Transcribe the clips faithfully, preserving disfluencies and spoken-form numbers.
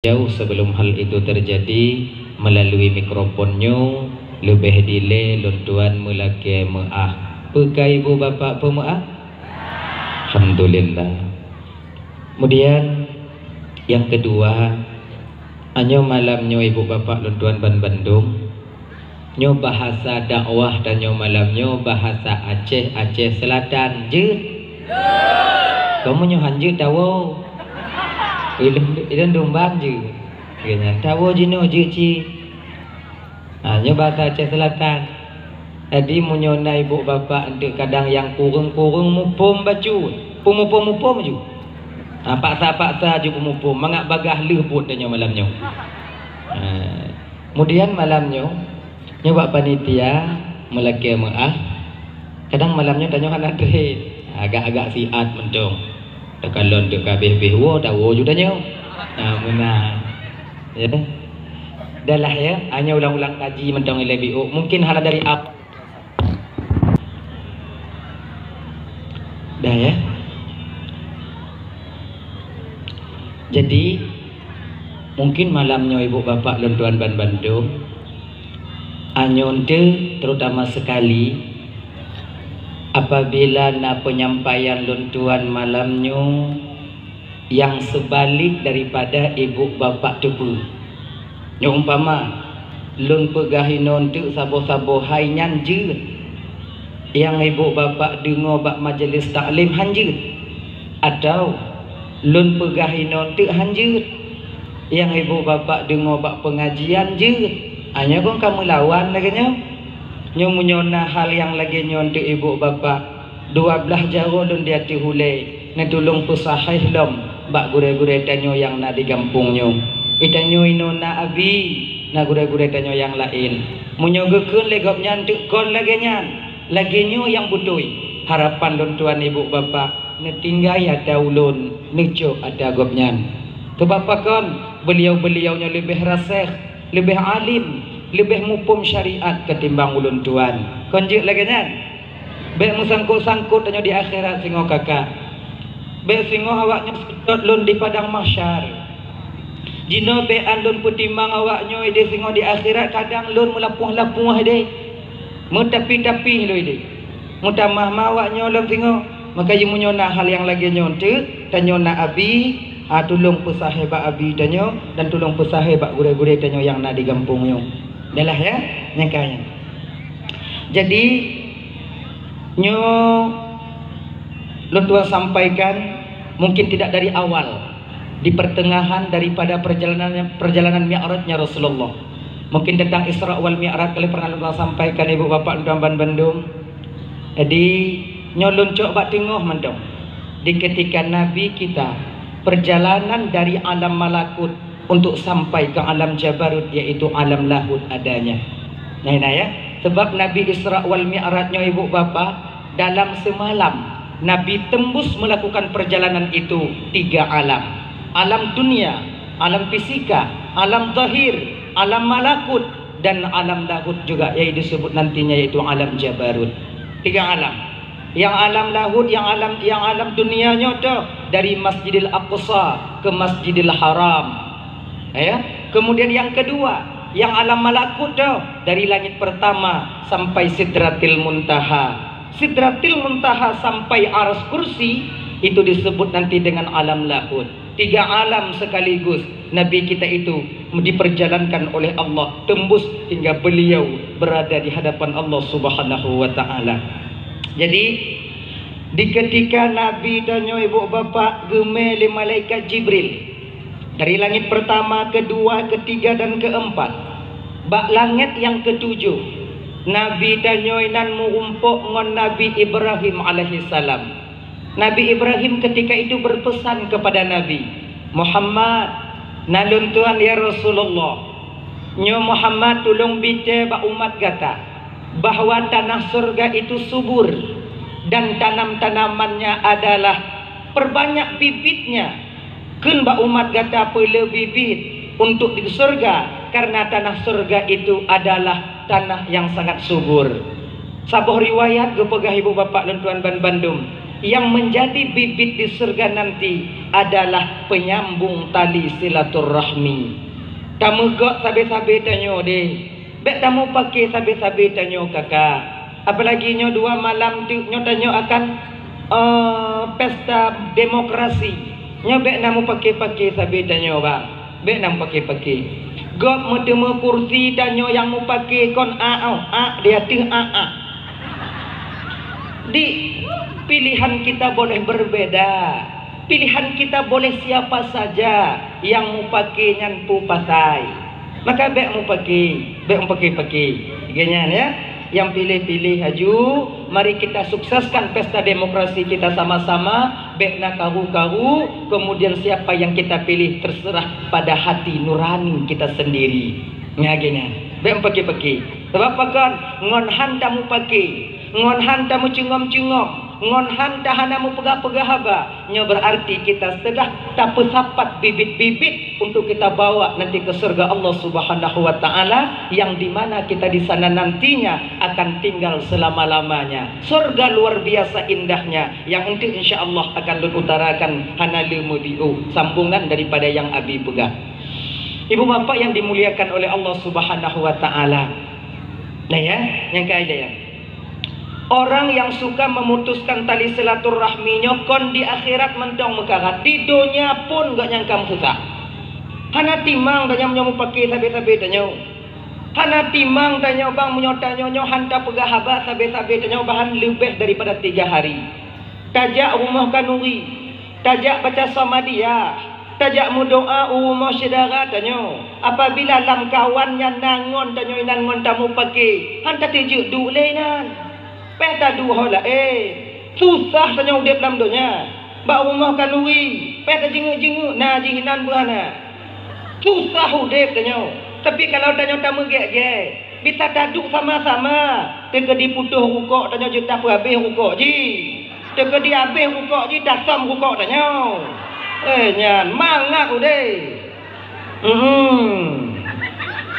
Jauh sebelum hal itu terjadi, melalui mikrofon nyoe leubeh dilée lôn tuan meulakée meu'ah. Peu ka ibu bapak peumeu'ah? Alhamdulillah. Kemudian yang kedua, anyoe malam nyoe ibu bapak lôn tuan ban bandum, nyoe bahasa dakwah tanyoe malam nyoe bahasa Aceh, Aceh Selatan. Jeuet? Kamoe nyoe han jeuet tawoe. Ilôn, ilôn dumbang jeuet. Keu nyan tawoe jinoe jeuet cit. Ha, nyoe bahasa Aceh Selatan. Jadi meunyoe na ibu bapak eunteuk kadang nyang kureueng-kureueng muphom bacut, peumuphom-muphom ju. Ha, paksa-paksa ju peumuphom, mangat bagaih lheueh buet tanyoe malam nyoe. Ha, kemudian malam nyoe, nyoe bak panitia meulakée meu'ah. Kadang malam nyoe tanyoe hana treb, agak-agak siat mantong. Takalon teuk ka abéh-abéh woe, tawoe ju tanyoe. Ha, meunan. Ya. Dah lah ya, hanya ulang-ulang kaji mantong ilée biôk. Mungkin hana dari awal. Dah ya. Jadi, mungkin malam nyoe ibu bapak lôn tuan ban bandum, anyoe eunteuk terutama sekali, apabila na penyampaian lôn tuan malam nyoe nyang seubalik daripada ibu bapak teupeue. Nyoe umpama, lôn peugah inoe eunteuk saboh-saboh hai nyan jeuet. Nyang ibu bapak deungoe bak majelis taklim han jeuet. Atau lôn peugah inoe eunteuk han jeuet. Nyang ibu bapak deungoe bak pengajian jeuet. Hanya kon ka meulawan lagée nyoe. Nyoe meunyoe na hal nyang lagée nyoe eunteuk ibu bapak, dua blaih jaroe lôn di ateueh ulée, neutulông peusahéh lom bak gurée-gurée tanyoe nyang na di gampông nyoe. Di tanyoe inoe na abi, na gurée-gurée tanyoe nyang laén. Meunyoe geukheun lé gobnyan teuk kon lagée nyan, lagée nyoe nyang beutôi, harapan lôn tuan ibu bapak neutinggai ata ulôn, neucok ata gobnyan. Keubah pakon, beuliau-beuliau nyoe leubeh raséh, leubeh alim, leubeh muphom syariat ketimbang ulôn tuan. Kon jeuet lagée nyan? Bék meusangkot-sangkot tanyoe di akhirat singoh kakak. Bék singoh awaknyoe seutôt lôn di padang mahsyar. Jinoe bék an lôn peutimang awaknyoe ideh singoh di akhirat, kadang lôn meulapoh-lapoh ideh. Meutapi-tapi lôn ideh. Meutamah ma awaknyoe lom singoh. Maka meunyoe na hal nyang lagée nyoe teuk, tanyoe na abi, ha, tulông peusahéh bak abi tanyoe dan tulông peusahéh bak gurée-gurée tanyoe nyang na di gampông nyoe. Dah lah ya, nyang ka nyan. Jadi, nyoe lôn tuan sampaikan mungkin tidak dari awal, di pertengahan daripada perjalanan, perjalanan mi'rajnya Rasulullah. Mungkin tentang Isra wal Mi'raj kali pernah lôn tuan sampaikan ibu bapak lôn tuan ban bandum. Jadi, nyoe lôn cok bak teungoh mantong. Di ketika Nabi kita perjalanan dari alam malakut untuk sampai ke alam jabarut, yaitu alam lahut adanya. Nah, nah ya, sebab Nabi Isra wal Mi'raj nyoe ibu bapak, dalam semalam Nabi tembus melakukan perjalanan itu tiga alam. Alam dunia, alam fisika, alam zahir, alam malakut, dan alam lahut juga yang disebut nantinya yaitu alam jabarut. Tiga alam. Yang alam lahut, yang alam, yang alam dunia nyoe tu dari Masjidil Aqsa ke Masjidil Haram. Ya. Kemudian yang kedua, yang alam malakut tu dari langit pertama sampai Sidratil Muntaha. Sidratil Muntaha sampai Aras Kursi itu disebut nanti dengan alam lahut. Tiga alam sekaligus Nabi kita itu diperjalankan oleh Allah tembus hingga beliau berada di hadapan Allah Subhanahu wa Ta'ala. Jadi, di ketika Nabi tanyoe ibu bapak geumé lé malaikat Jibril dari langit pertama, kedua, ketiga, dan keempat, bak langét nyang ketujoh, Nabi tanyoe nan meurumpok ngon Nabi Ibrahim alaihissalam. Nabi Ibrahim ketika itu berpesan kepada Nabi, "Muhammad, na lôn tuan ya Rasulullah. Nyoe Muhammad tulông bitée bak umat gata bahwa tanah surga itu subur dan tanam-tanamannya adalah perbanyak bibitnya. Kheun bak umat gata peulé bibit untuk di surga, karena tanah surga itu adalah tanah yang sangat subur." Saboh riwayat geupeugah ibu bapak lôn tuan ban bandum, Yang menjadi bibit di surga nanti adalah penyambung tali silaturahmi. Tameugok sabe-sabe tanyoe deh. Bèk tamupake sabe-sabe tanyoe kakak. Apalagi nyoe dua malam teuk nyoe tanyoe akan, eh, pesta demokrasi. Nyoe bèk na mupake-pake sabe tanyoe bang. Bèk na mupake-pake. Gob meuteumé kursi tanyoe nyang mupake kon a, oh, a, di ateueh a, a. Di, pilihan kita boleh berbeda. Pilihan kita boleh siapa saja, nyang mupake nyan peue pasai. Maka bèk mupake, bèk mupake-pake. Lagèe nyan ya. Nyang piléh-piléh aju, mari kita sukseskan pesta demokrasi kita sama-sama, bèk na karu-karu, kemudian siapa yang kita pilih terserah pada hati nurani kita sendiri. Nyan lagèe nyan. Bèk mupake-pake. Sabab pakon? Ngon han tamupake, ngon han tameucungom-cungom, ngon han tahana mupeugah-peugah haba, nyoe berarti kita sudah tapeusapat bibit-bibit untuk kita bawa nanti ke surga Allah Subhanahu wa Ta'ala, yang di mana kita di sana nantinya akan tinggal selama-lamanya. Surga luar biasa indahnya, yang enteuk insya Allah akan lôn utarakan hana lé meudiu, sambungan daripada yang Abi peugah. Ibu bapak yang dimuliakan oleh Allah Subhanahu wa Ta'ala. Nah ya, nyang kaya ya. Orang yang suka memutuskan tali silaturahmi nyoe kon di akhirat mantong meukarat, di donya pun gobnyan ka meususah. Hana timang tanyoe meunyoe mupake sabe-sabe tanyoe. Hana timang tanyoe bang meunyoe tanyoe nyoe han tapeugah haba sabe-sabe tanyoe bahkan leubeh daripada tiga hari. Tajak rumoh khanuri, tajak baca Samadiyah, tajak meudoa u rumoh syedara tanyoe. Apabila lamkawan nyan na ngon tanyoe inan ngon tamupake, han tateujeuet duek lé inan. Pèh taduek ho laén. Susah tanyoe udép lam donya. Bak rumoh khanuri, pèh tajeungeuk-jeungeuk na jih inan beuh hana. Susah udép tanyoe. Tapi kalau tanyoe tameugèk-gèk, bisa taduek sama-sama. Teukeudi putôh rukok tanyoe jeuet tapeuhabéh rukok jih. Teukeudi habéh rukok jih, tasöm rukok tanyoe. Eh, nyan mangat udép. Hmm.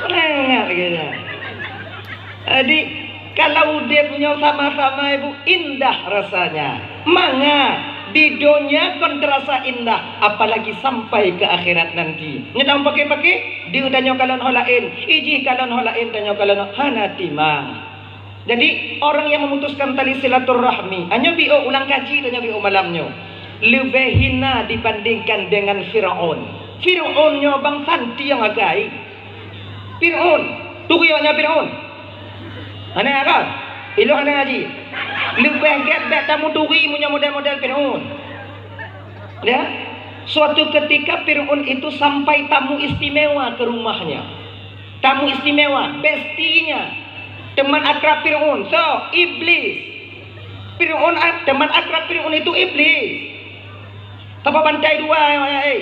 Mangat lagèe nyan. Jadi, kalau udép nyoe sama-sama, Ibu, indah rasanya. Mangat di donya kon terasa indah, apalagi sampai ke akhirat nanti. Nyoe tamupake-pake, di tanyoe kalon ho laén, ijih kalon ho laén, tanyoe kalon ho hana timang. Jadi, orang yang memutuskan tali silaturahmi, nyoe biôh ulang kaji tanyoe biôh malam nyoe, leubeh hina dibandingkan dengan Firaun. Firaun nyoe bang santieng akai. Firaun, turi awak nyan Firaun. Hana kan? Ilok hana ngaji. Leubeh gèt bèk tamuturi meunyoe model-model Firaun. Ya? Suatu ketika Firaun itu sampai tamu istimewa ke rumahnya. Tamu istimewa, bestinya. Teman akrab Firaun, so, iblis. Firaun, teman akrab Firaun itu iblis. Saboh bantai dua, eh.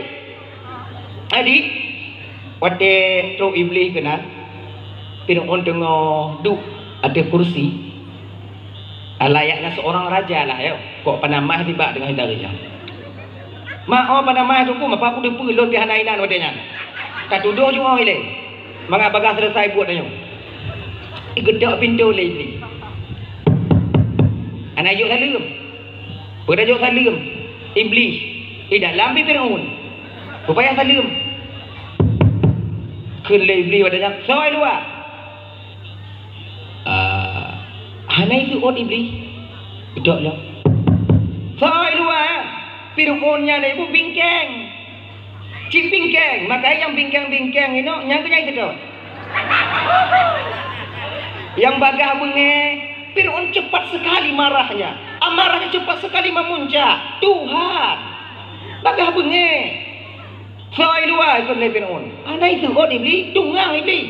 Jadi, watèe trok iblis keunan, Firaun teungoh duek ateueh kursi, layaknya seorang raja lah, ya. Kok panamah tibak teungoh tari nyan. Mak, oh, panamah Teungku, mapa ku teupeue lôn pih hana inan watèe nyan. Ka tudoh ju oh ilèe. Mangat bagaih seuleusai buet tanyoe. Geudok pintoe lé iblis. Hana jok saleuem. Peue tajok saleuem? Iblis. Di dalam pih Firaun. Peue payah saleuem? Kheun lé iblis watèe nyan, "Soe luwa?" "Ah, hana ikheun ôt iblis." Beudôk lom. "Soe luwa?" Firaun nyan lé ibu bingkeng. Cit bingkeng, maka nyang bingkeng-bingkeng inoe nyang keunyai seudôt. Nyang bagaih beungèh, Firaun cepat sekali marahnya. Amarahnya cepat sekali memuncak. Tuhan, bagaih beungèh. Soe luwa ikheun lé Firaun. Hana ikheun ôt iblis, tungang iblis.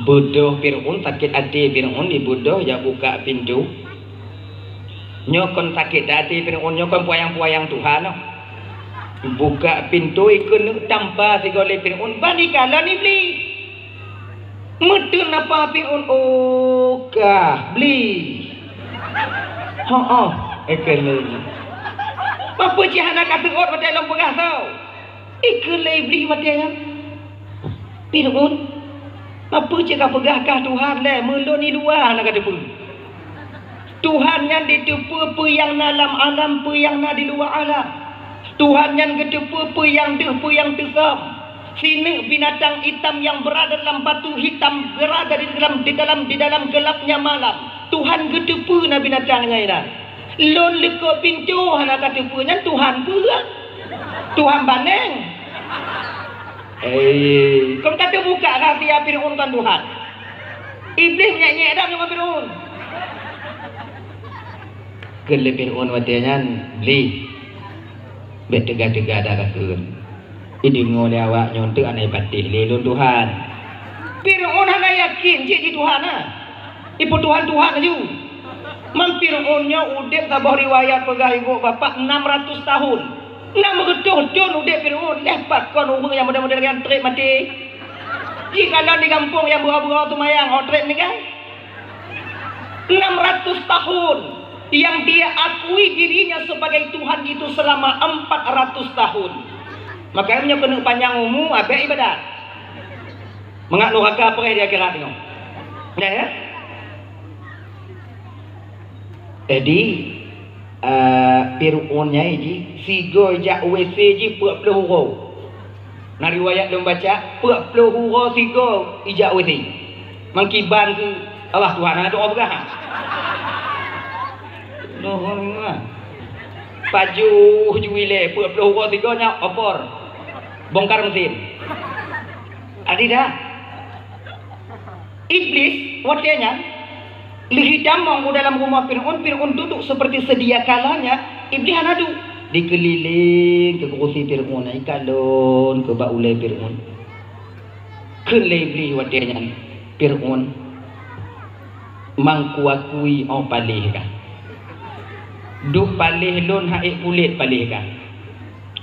Beudôh Firaun, sakét até Firaun, ibeudôh jak buka pintoe. Nyoe kon sakét até Firaun, nyoe kon peuyang-peuyang Tuhan nyoe. Buka pintoe keuneuk tampa sigoe lé Firaun, ban ikalon iblis. Meuteun napa Firaun, "Oh, kah, bli." "Heueh," ikheun lé iblis. "Peue cit hana ka seuôt watèe lôn peugah soe?" Ikheun lé iblis watèe nyan, "Firaun, peue cit ka peugah kah Tuhan lé, meulôn i luwa hana ka teupeue." Tuhan nyan jiteupeue peue nyang na lam alam, peue nyang na di luwa alam. Tuhan nyan geuteupeue peue nyang deuh, peue nyang teusöm. Sineuk binatang itam nyang beurada lam batu hitam, beurada di dalam, di dalam, di dalam gelapnya malam. Tuhan geuteupeue na binatang nyan inan. Lôn leukoe pintoe hana kateupeue nyan Tuhan peue? Tuhan baneng. Eh, kon ka teubuka rahsia Fir'aun kon Tuhan. Iblih nyek-nyek dak ngon Fir'aun. Kheun lé Fir'aun watée nyan, "Blih, bék teuga-teuga dak kakheun. Ideungoe lé awak nyoe teuk hana ipatéh lé lôn Tuhan." Fir'aun hana yakin cit jih Tuhan na. Ipeutuhan-tuhan laju. Man Fir'aun nyoe udeb saboh riwayat peugah ibu bapak enam ratus tahun. Enam reutôh thon udeb Fir'aun, lheueh pat kon ureuëng nyang model-model nyan treb maté. Jih kalon di gampông nyang beura-beura seumayang, oh, treb ninggai. Enam ratus tahun yang dia akui dirinya sebagai Tuhan itu selama empat ratus tahun. Makanya meunyoe keuneuk panyang umu, abék ibadat. Mangat nuraka preh di akhirat nyoe. Ya, ya? Jadi, eh, Fir'aun nyai jih, sigoe jak W C jih peuet ploh uroe. Na riwayat lôn baca, peuet ploh uroe sigoe ijak W C. Mangkiban keu Allah Tuhan hana doa peugah. Allahu Akbar. Pajoh ju ilée, peuet ploh uroe sigoe nyan obor. Bongkar mesin. Adi dah. Iblis watée nyan lheueh tamong u dalam rumoh Fir'aun, Fir'aun duduk seperti sedia kalanya, Iblis hana duek. Dikeulileng keu kurusi Fir'aun, ikalon keu bak ulée Fir'aun. Kheun lé Iblis watée nyan, "Fir'aun, mang kuakui oh paléh kah. Duek paléh lôn hak ék kulét paléh kah.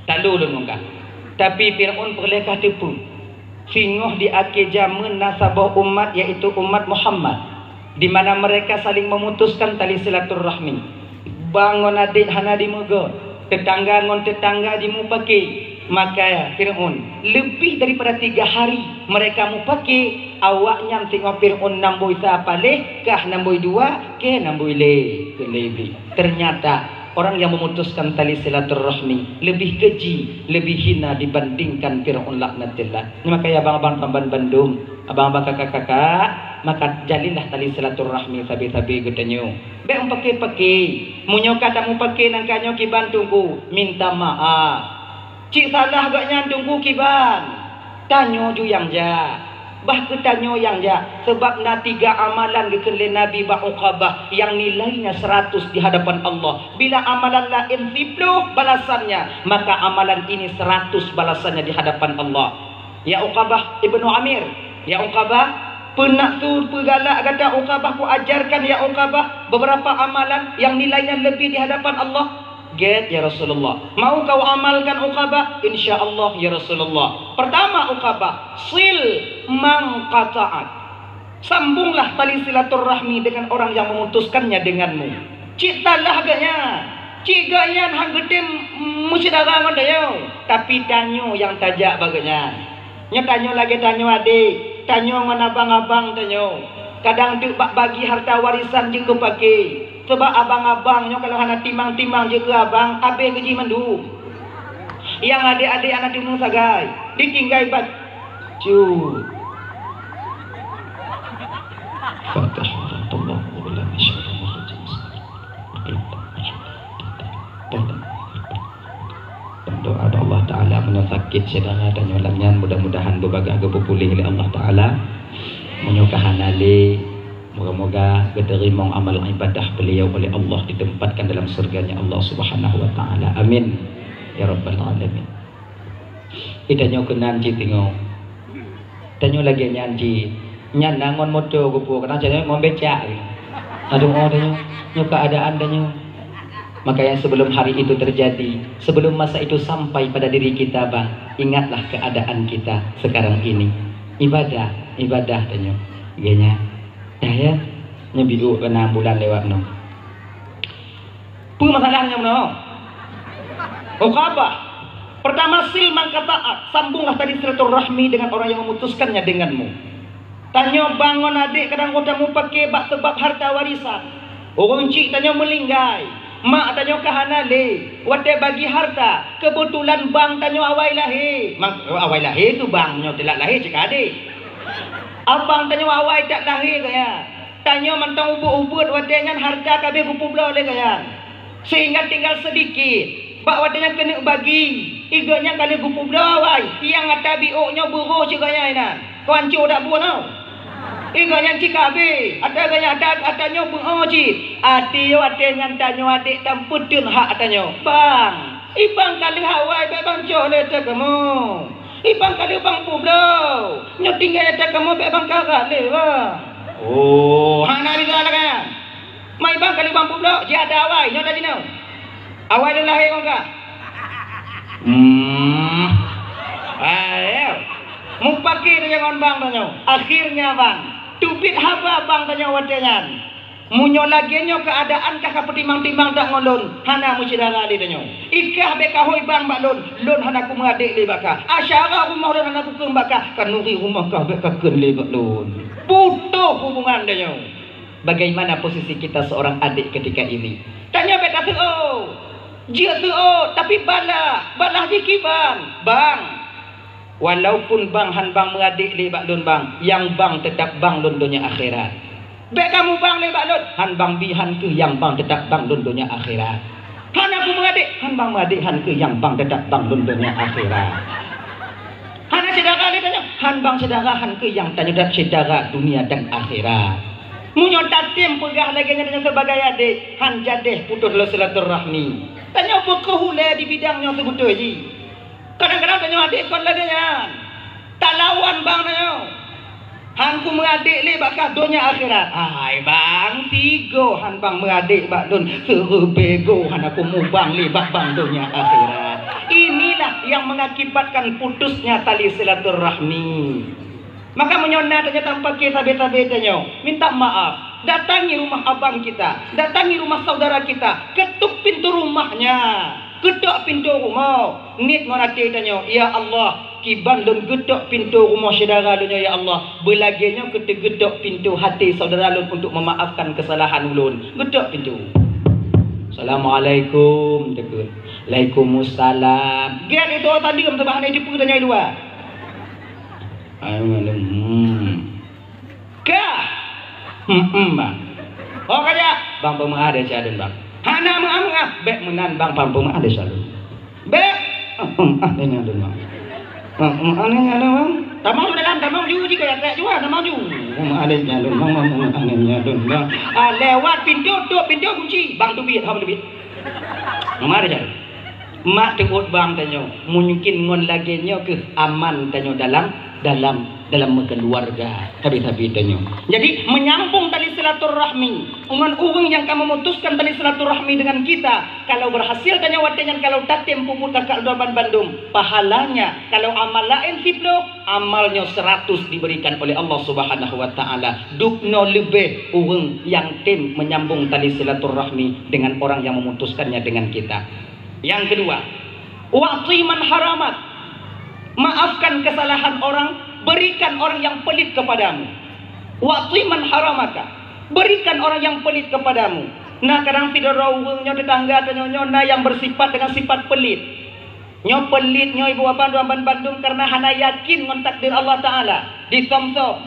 Talo lôn ngon kah. Tapi Fir'aun peureulée kah teupeue, singoh di akhé jameun na saboh umat, yaitu umat Muhammad, di mana mereka saling memutuskan tali silaturahmi. Ba ngon adék hana jimeugot, teutangga ngon teutangga jimupaké. Maka Fir'aun, leubeh daripada tiga hari mereka mupaké, awaknyan singoh Fir'aun namboi sa paléh, kah namboi dua, kah namboi lé," kheun lé Iblis. Ternyata orang yang memutuskan tali silaturahmi lebih keji, lebih hina dibandingkan Fir'aun laknatillah. Nyoe makajih abang-abang ban bandum, abang-abang kakak-kakak, maka jalinlah tali silaturahmi sabe-sabe geutanyoe. Bék mupaké-paké. Meunyoe ka tamupaké nangka nyoe kiban Teungku, minta maaf. Cit salah gobnyan Teungku kiban. Tanyoe ju nyang jak. Bah keu tanyoe nyang jak, sabab na tiga amalan geukheun lé Nabi bak Uqabah nyang nilainya seratus di hadapan Allah. Bila amalan laén siploh balasannya, maka amalan ini seratus balasannya di hadapan Allah. Ya Uqabah ibnu Amir, ya Uqabah, peue nak su peugalak gata Uqabah, kuajarkan ya Uqabah beberapa amalan nyang nilainya leubeh di hadapan Allah. Gét, ya Rasulullah. Mau kau amalkan, Uqabah? Insya Allah, ya Rasulullah. Pertama, Uqabah, sil man qata'ak. Sambunglah tali silaturahmi dengan orang yang memutuskannya denganmu. Cit salah gobnyan. Cit gobnyan han geutem meusyedara ngon tanyoe, tapi tanyoe nyang tajak bak gobnyan. Nyoe tanyoe lagée tanyoe adék, tanyoe ngon abang-abang tanyoe. Kadang teuk bak bagi harta warisan jeuet keu paké. Sabab abang-abang nyoe kalau hana timang-timang jeuet keu abang, abéh keu jih mandum. Nyang adék-adék hana teumeusagai, ditinggai bat-, cut. Fatah. Doa bak Allah Ta'ala, meunyoe sakét syedara tanyoe lam nyan, mudah-mudahan beubagaih geupeupuléh lé Allah Ta'ala. Meunyoe ka hana lé, moga-moga geuteurimong amal ibadah beliau oleh Allah, ditempatkan dalam surganya Allah Subhanahu wa Ta'ala. Amin, ya rabbal alamin. Ih, tanyoe keunan cit singoh. Tanyoe lagée nyan cit. Nyan na ngon moto geupeue, kadang tanyoe ngon becak lé. Aduh, oh, tanyoe, nyoe keuadaan tanyoe. Makanya sebelum hari itu terjadi, sebelum masa itu sampai pada diri kita, Bang, ingatlah keadaan kita sekarang ini. Ibadah, ibadah tanyoe. Lagée nyan. Dah ya, nyoe biôh keunan bulan lewat nyoe. Peue masalah nyang meunoe? Uqabah. Pertama, sil man qata'ak, sambunglah tali silaturahmi dengan orang yang memutuskannya denganmu. Tanyoe bang ngon adék kadang gota mupaké bak sabab harta warisan. Ureuëng chik tanyoe meuninggai, mak tanyoe ka hana lé. Watée bagi harta, keubeutulan bang tanyoe awai lahé. Mang, awai lahé keu bang nyoe teulat lahé cit ka adé. Abang tanyoe awai that lahé gaya. Tanyoe mantong ubeuet-ubeuet watée nyan harta ka abéh geupeubloe lé gaya. Sehingga tinggal sedikit. Bak watée nyan keuneuk bagi, igoe nyan ka lheueh geupeubloe awai, nyang ata biôk nyoe beurôh sigoe nyan inan. Kon cok dak bunoe. Igoe nyan cit ka abéh, ata geuh nyan ata, ata nyoe beurôh cit. Até watée nyan tanyoe adék tampeuteun hak ata nyoe. Bang, ibang ka lheueh awai bék bang cok lé ata kamoe. Ibang ka lheueh bang peubloe. Nyoe tinggai ata kamoe bék bang karat lé bang. Oh, hana bisa lagée nyan. Mai bang ka lheueh bang peubloe, jih ata awai, nyoe ata jinoe. Awai lôn lahé ngon kah. Hmm. Ayo. Mupake tanyoe ngon bang tanyoe. Akhirnya bang, teubiet haba bang tanyoe watée nyan. Meunyoe lagée nyoe keuadaan kah ka peutimang-timang that ngon lôn, hana meusyedara lé tanyoe. Ikah bék kahôi bang bak lôn, lôn hana kumeuadék lé bak kah. Asyara rumoh lôn hana kukeueng bak kah, kanuri rumoh kah bék kakheun lé bak lôn. Putoh hubungan tanyoe. Bagaimana posisi kita seorang adik ketika ini? Tanyoe bék taseuôt. Jeuet seuôt, tapi balah, balah jih kiban. Bang, walaupun bang han bang meuadék lé bak lôn bang, nyang bang teutap bang lôn donya akhirat. Bék kamoe bang lé bak lôn, han bang bi han keuh nyang bang teutap bang lôn donya akhirat. Hana kumeuadék, han bang meuadék han keuh nyang bang teutap bang lôn donya akhirat. Hana syedara lé tanyoe, han bang syedara han keuh nyang tanyoe dat syedara dunia dan akhirat. Meunyoe tatem peugah lagée nyan tanyoe sibagai adék, han jadéh putoh lé silaturahmi. Tanyoe beukoh ulée di bidang nyoe seubeutôi jih. Kadang-kadang tanyoe adék kon lagée nyan. Talawan bang tanyoe. Han kumeuadék lé bak kah donya akhirat. Hai bang, sigoe han bang meuadék bak lôn, seureubée goe hana kumubang lé bak bang donya akhirat. Inilah yang mengakibatkan putusnya tali silaturahmi. Maka meunyoe na tanyoe tampake sabe-sabe tanyoe, minta maaf. Datangi rumah abang kita, datangi rumah saudara kita, ketuk pintu rumahnya, ketok pintu rumoh. Niet ngon até tanyoe, "Ya Allah, kiban lôn geutok pintoe rumoh syedara lôn nyoe, ya Allah, beulagée nyoe keu teugeutok pintoe até syedara lôn untuk meumaafkan keusalahan ulôn." Geutok pintoe. "Assalamualaikum," teukheun. "Waalaikumsalam." Gét itu tadi, teuma hana jiteupeue tanyoe di luwa. Ayo, hmm. Ka? Hmm, hmm, bang. Oh, ka jak? Bang peumeu'ah desya lôn, bang. Hana meu'ah-meu'ah, bék meunan, bang, bang peumeu'ah desya lôn. Bék. Hmm, hmm, ah, desya lôn, bang. Hmm, hmm, ah, desya lôn, bang. Tamong dalam, tamong ju jih, ka jak jua, tamong ju. Hmm, ah, desya lôn, bang, bang, hmm, ah, desya lôn, bang. Ah, lewat pintoe, tok pintoe kunci, bang teubiet, hom teubiet. Mari, Jan. Mak teuôt bang tanyoe, mungkin ngon lagée nyoe keuh aman tanyoe dalam, dalam, dalam meukeuluwarga, sabe-sabe tanyoe. Jadi, menyambung tali silaturahmi, ngon ureuëng nyang ka memutuskan tali silaturahmi dengan kita, kalau berhasil tanyoe watée nyan kalau tatem peubuet takalon bandum, pahalanya, kalau amal laén siploh, amal nyoe seratus diberikan oleh Allah Subhanahu wa Ta'ala. Dubnoe leubeh ureuëng nyang tem menyambung tali silaturahmi dengan orang yang memutuskannya dengan kita. Yang kedua, wa'ti man haramak. Maafkan kesalahan orang, berikan orang yang pelit kepadamu. Wa'ti man haramaka. Berikan orang yang pelit kepadamu. Nah, kadang sidroe ureuëng nyoe tetangga tanyoe nyoe na yang bersifat dengan sifat pelit. Nyoe pelit nyoe ibu bapak tuan ban bandum karena hana yakin ngon takdir Allah Ta'ala. Disom-som.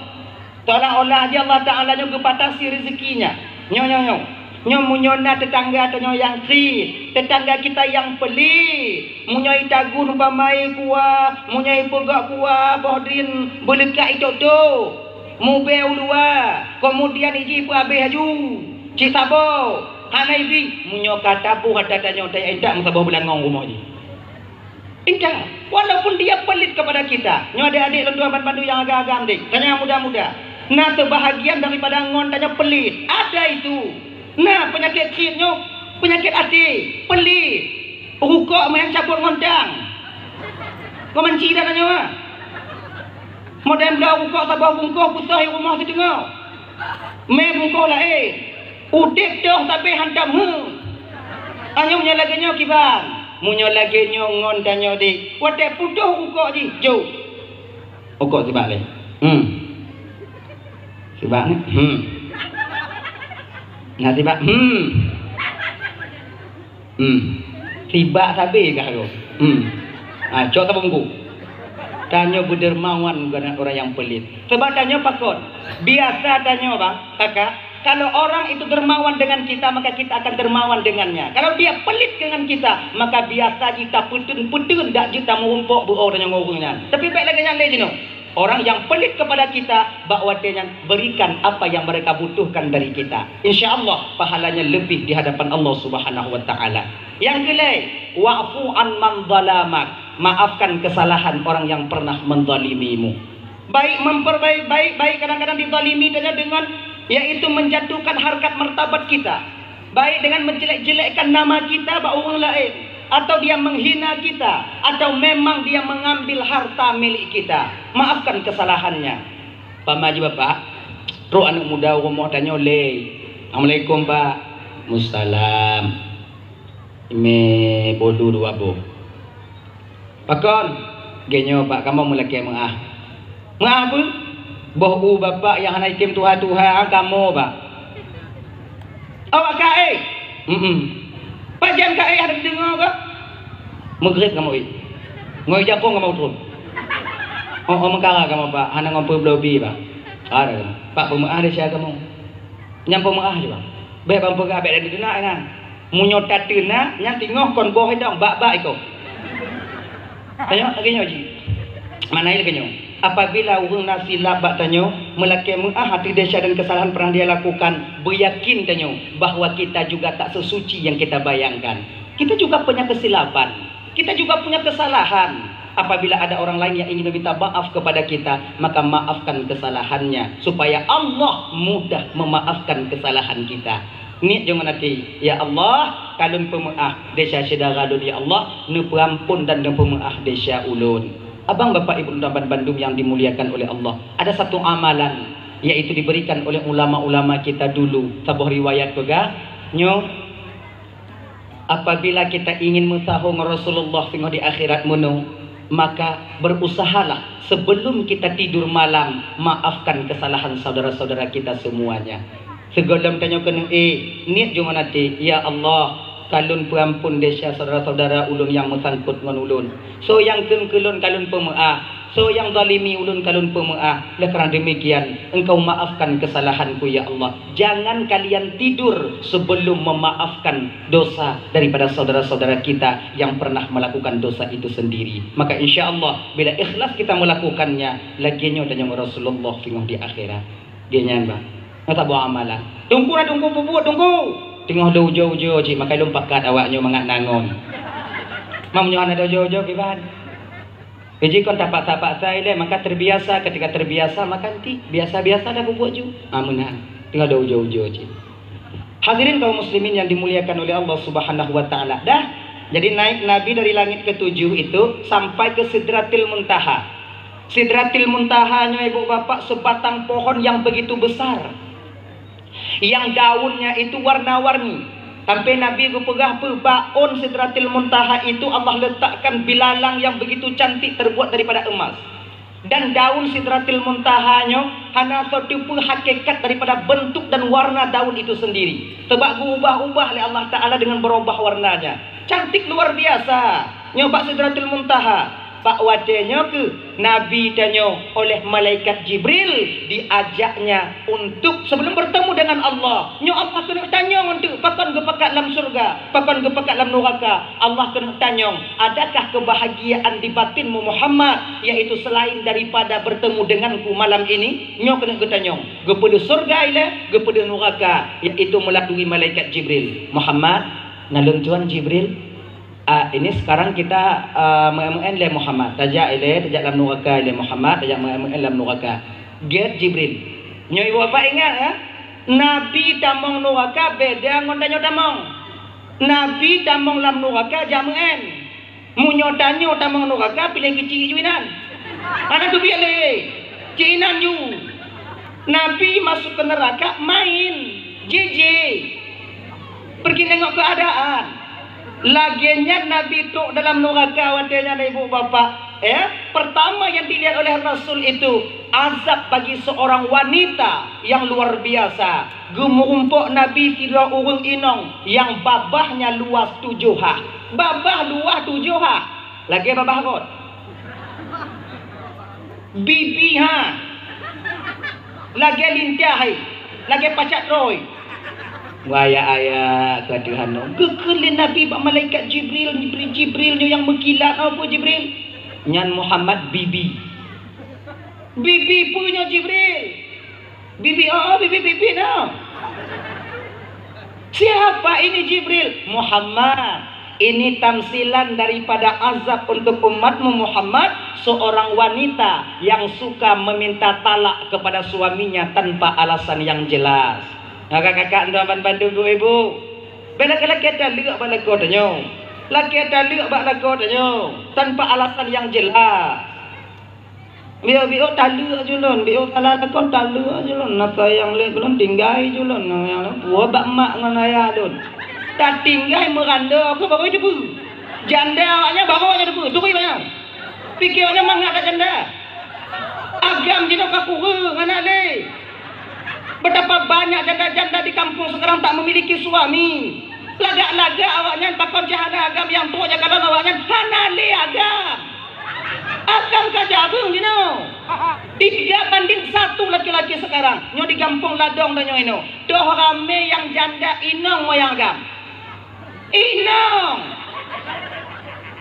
Seolah-olah aja Allah Ta'ala nyoe geubatasi rezekinya. Nyoe, nyoe, nyoe. Nyoe meunyoe na tetangga tanyoe nyang kriet, tetangga kita nyang pelit. Meunyoe itagun umpamai kuah, meunyoe ipeugok kuah, boh drin beuleukat itoto. Mubée uluwa, kemudian iji peuhabéh aju. Cit saboh, hana ibi, meunyoe ka taboh ata tanyoe, taya intat meusaboh beulangong rumoh jih. Intat, walaupun dia pelit kepada kita. Nyoe adik-adik lôn tuan ban bandum nyang agam-agam deh, tanyoe muda-muda. Na sebahagian daripada ngon tanyoe pelit. Ada itu. Na penyakit kriet nyoe, penyakit até, pelit. Rukok meunan cabot ngon dang. Kau manci dah tanyoe, ah. Modern bloe rukok saboh bungkôh putôh i rumoh siteungoh. Mé bungkôh laén. Udeb toh tapi hantom he. Anyong nyoe lagée nyoe kiban. Meunyoe lagée nyoe ngon tanyoe deh. Watée putôh rukok jih, jok. Rukok sibak lé. Hmm. Sibak ni. Hmm. Nah, sibak, hmm. Hmm. Sibak sabe kah tu? Hmm. Ha, cok tabungku. Tanyoe beudermawan keunan orang nyang pelit. Sebab tanyoe pakon? Biasa tanyoe, bang, kakak, kalau orang itu dermawan dengan kita, maka kita akan dermawan dengannya. Kalau dia pelit dengan kita, maka biasa jih tapeuteun-peuteun dak jeuet tameurumpok beu-o tanyoe ngon ureueng nyan. Tapi bèk lagèe nyan lé jinoe. Orang yang pelit kepada kita, bak watèe nyan berikan apa yang mereka butuhkan dari kita. Insya Allah, pahalanya lebih di hadapan Allah Subhanahu wa Ta'ala. Yang keulhèe, wa'fu an man zalamak. Maafkan kesalahan orang yang pernah menzalimimu. Baik memperbaik, baik, baik kadang-kadang dizalimi tanyoe dengan, yaitu menjatuhkan harkat martabat kita. Baik dengan menjelek-jelekkan nama kita bak ureueng laén, atau dia menghina kita, atau memang dia mengambil harta milik kita. Maafkan kesalahannya. Pama jih bapak, trok aneuk muda u rumoh tanyoe lé. "Assalamualaikum, Pak." "Musalam." "Imé bolu dua boh." "Pakon?" "Geunyoe, Pak, kamoe meulakèe meu'ah." "Meu'ah peue?" "Boh u bapak nyang hana item tuha-tuha kamoe, Pak." "Awak ka éh?" "Em-em." "Pajan ka éh, hana teudeungoe kah?" "Meugréb kamoe éh. Ngon ijapong kamoe trôn." "Oh, oh, meukara kamoe, Pak, hana ngon peubloe bi, Pak." "Ada kamoe, Pak, peumeu'ah desya kamoe." Nyang peumeu'ah jih, bang. Bèk bang peugah bèk lagèe teunak nyan. Meunyoe tateunak, nyan teungoh kon boh idong, bak-bak iko. Tanyoe lagèe nyoe jih. Makna lagèe nyoe. Apabila ureueng na silap bak tanyoe, meulakèe meu'ah ateueh desya dan kesalahan pernah dia lakukan, beuyakin tanyoe bahwa kita juga tak sesuci yang kita bayangkan. Kita juga punya kesilapan. Kita juga punya kesalahan. Apabila ada orang lain yang ingin meminta maaf kepada kita, maka maafkan kesalahannya, supaya Allah mudah memaafkan kesalahan kita. Niet jih ngon até, "Ya Allah, ka lôn peumeu'ah desya syedara lôn, ya Allah, neupeuampon dan neupeumeu'ah desya ulôn." Abang, bapak, ibu, teman-teman bandum yang dimuliakan oleh Allah, ada satu amalan, yaitu diberikan oleh ulama-ulama kita dulu. Saboh riwayat peugah, nyoe, apabila kita ingin meusaho ngon Rasulullah singoh di akhirat meunoe, maka berusahalah sebelum kita tidur malam, maafkan kesalahan saudara-saudara kita semuanya. Sigohlom tanyoe keuneuk éh, niet jih ngon até, "Ya Allah, ka lôn peuampon desya saudara-saudara ulôn nyang meusangkot ngon ulôn. Soe nyang kheun keu lôn ka lôn peumeu'ah, soe nyang zalimi ulôn ka lôn peumeu'ah. Lé karena demikian, Engkau maafkan kesalahanku, ya Allah." Jangan kalian tidur sebelum memaafkan dosa daripada saudara-saudara kita yang pernah melakukan dosa itu sendiri. Maka insya Allah, bila ikhlas kita melakukannya, lagèe nyoe tanyoe ngon Rasulullah singoh di akhirat. Lagèe nyan, bang. Nyoe saboh amalan. Teungku na teungku peubuet, teungku. Teungoh lé ujoe-ujoe cit, maka lôn pakat awak nyoe mangat na ngon. Meunyoe hana lé ujoe-ujoe kiban. Jadi kon tapaksa-paksa ilèe, maka terbiasa. Ketika terbiasa, maka nanti biasa-biasa dah peubuet ju. Ah, meunan. Teungoh lé ujoe-ujoe cit. Hadirin kaum muslimin yang dimuliakan oleh Allah Subhanahu wa Ta'ala. Dah, jadi naik Nabi dari langit ketujuh itu sampai ke Sidratil Muntaha. Sidratil Muntaha nyoe, ibu bapak, sebatang pohon yang begitu besar, yang daunnya itu warna-warni. Sampai Nabi geupeugah peue, bak ôn Sidratil Muntaha itu Allah letakkan bilalang yang begitu cantik terbuat daripada emas. Dan daun Sidratil Muntaha nyoe hana soe teupeu hakikat daripada bentuk dan warna daun itu sendiri, sebab geuubah-ubah lé Allah Ta'ala dengan berubah warnanya. Cantik luar biasa. Nyoe bak Sidratil Muntaha, bak watèe nyoe keuh Nabi tanyoe oleh malaikat Jibril diajaknya untuk sebelum bertemu dengan Allah. Nyoe Allah keuneuk tanyong eunteuk, pakon geupakat lam syeuruga, pakon geupakat lam nuraka. Allah keuneuk tanyong, "Adakah kebahagiaan di batinmu, Muhammad, yaitu selain daripada bertemu denganku malam ini?" Nyoe keuneuk geutanyong. Geupeudeuh syeuruga ilèe, geupeudeuh nuraka, yaitu melalui malaikat Jibril. "Muhammad," "Na lôn tuan Jibril." "Ah, ini sekarang kita, ah, meu'én-meu'én lé Muhammad. Tajak ilèe, tajak lam nuraka ilèe Muhammad, tajak meu'én-meu'én lam nuraka." Gèt Jibril. Nyoe ibu bapak ingat, ya? Nabi tamong nuraka beda ngon tanyoe tamong. Nabi tamong lam nuraka jak meu'én. Meunyoe tanyoe tamong nuraka, piléh keu cit ju inan. Hana teubiet lé. Cit inan ju. Nabi masuk ke neraka main. Jijik. Pergi nengok keadaan. Lagèe nyan Nabi trok dalam nuraka watèe nyan, ibu bapak. Eh, pertama yang dilihat oleh Rasul itu azab bagi seorang wanita yang luar biasa. Geumeurumpok Nabi sidroe ureuëng inong nyang babahnya luas tujoh ha. Babah luas tujoh ha. Lagée babah rot. Bibi ha. Lagée lintah hai. Lagée pacak roi. Waya-aya ka Tuhan nyoe. Geukheun lé Nabi bak malaikat Jibril, Jibril, Jibril nyoe nyang meukilat, "Oh, peue Jibril?" "Nyan Muhammad bibi." "Bibi peue nyoe Jibril?" "Bibi, oh, oh, bibi, bibi nyoe." "Siapa ini Jibril?" "Muhammad. Ini tamsilan daripada azab untuk umatmu Muhammad, seorang wanita yang suka meminta talak kepada suaminya tanpa alasan yang jelas." Kakak-kakak, tuan ban bandum, ibu-ibu, bela lakée-lakée taleuek bak lakoe tanyoe. Lakée taleuek bak lakoe tanyoe tanpa alasan yang jelas. Biôk-biôk taleuek ju lôn, biôk salah lakoe taleuek ju lôn. Na sayang lé keu lôn, tinggai ju lôn. Na sayang lé, peue bak mak ngon ayah lôn. Tatinggai meurandô keu baru teupeue. Janda awaknyan baru awaknyan teupeue. Turi awaknyan. Pike awaknyan mangat that janda. Agam jinoe ka kureueng, hana lé. Betapa banyak janda-janda di kampung sekarang tak memiliki suami. Lagak-lagak awaknyan pakon cahana agam nyang trok jak kalon awaknyan hana lé agam. Agam ka jareueng jinoe. Tiga banding satu laki-laki sekarang. Nyoe di gampông Ladong tanyoe inoe. Toh ramé nyang janda inong moyang agam. Inong.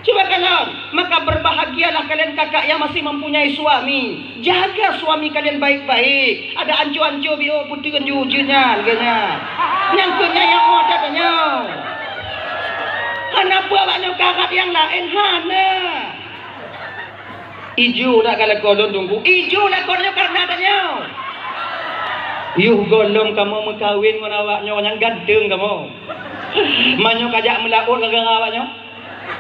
Cuba kalon, maka berbahagialah kalian kakak yang masih mempunyai suami. Jaga suami kalian baik-baik. Ada anco-anco biôk puteuen ju ujeuen nyan, lagée nyan. Nyang keu nyan nyang oh that tanyoe. Hana peue awaknyoe karat nyang laén, hana. Ijo dak ka lakoe lôn Teungku? Ijo lakoe nyoe kareuna tanyoe. Yoh gohlom kamoe meukawen ngon awaknyoe nyang ganteng kamoe. Meunyoe kajak meulaôt gara-gara awaknyoe,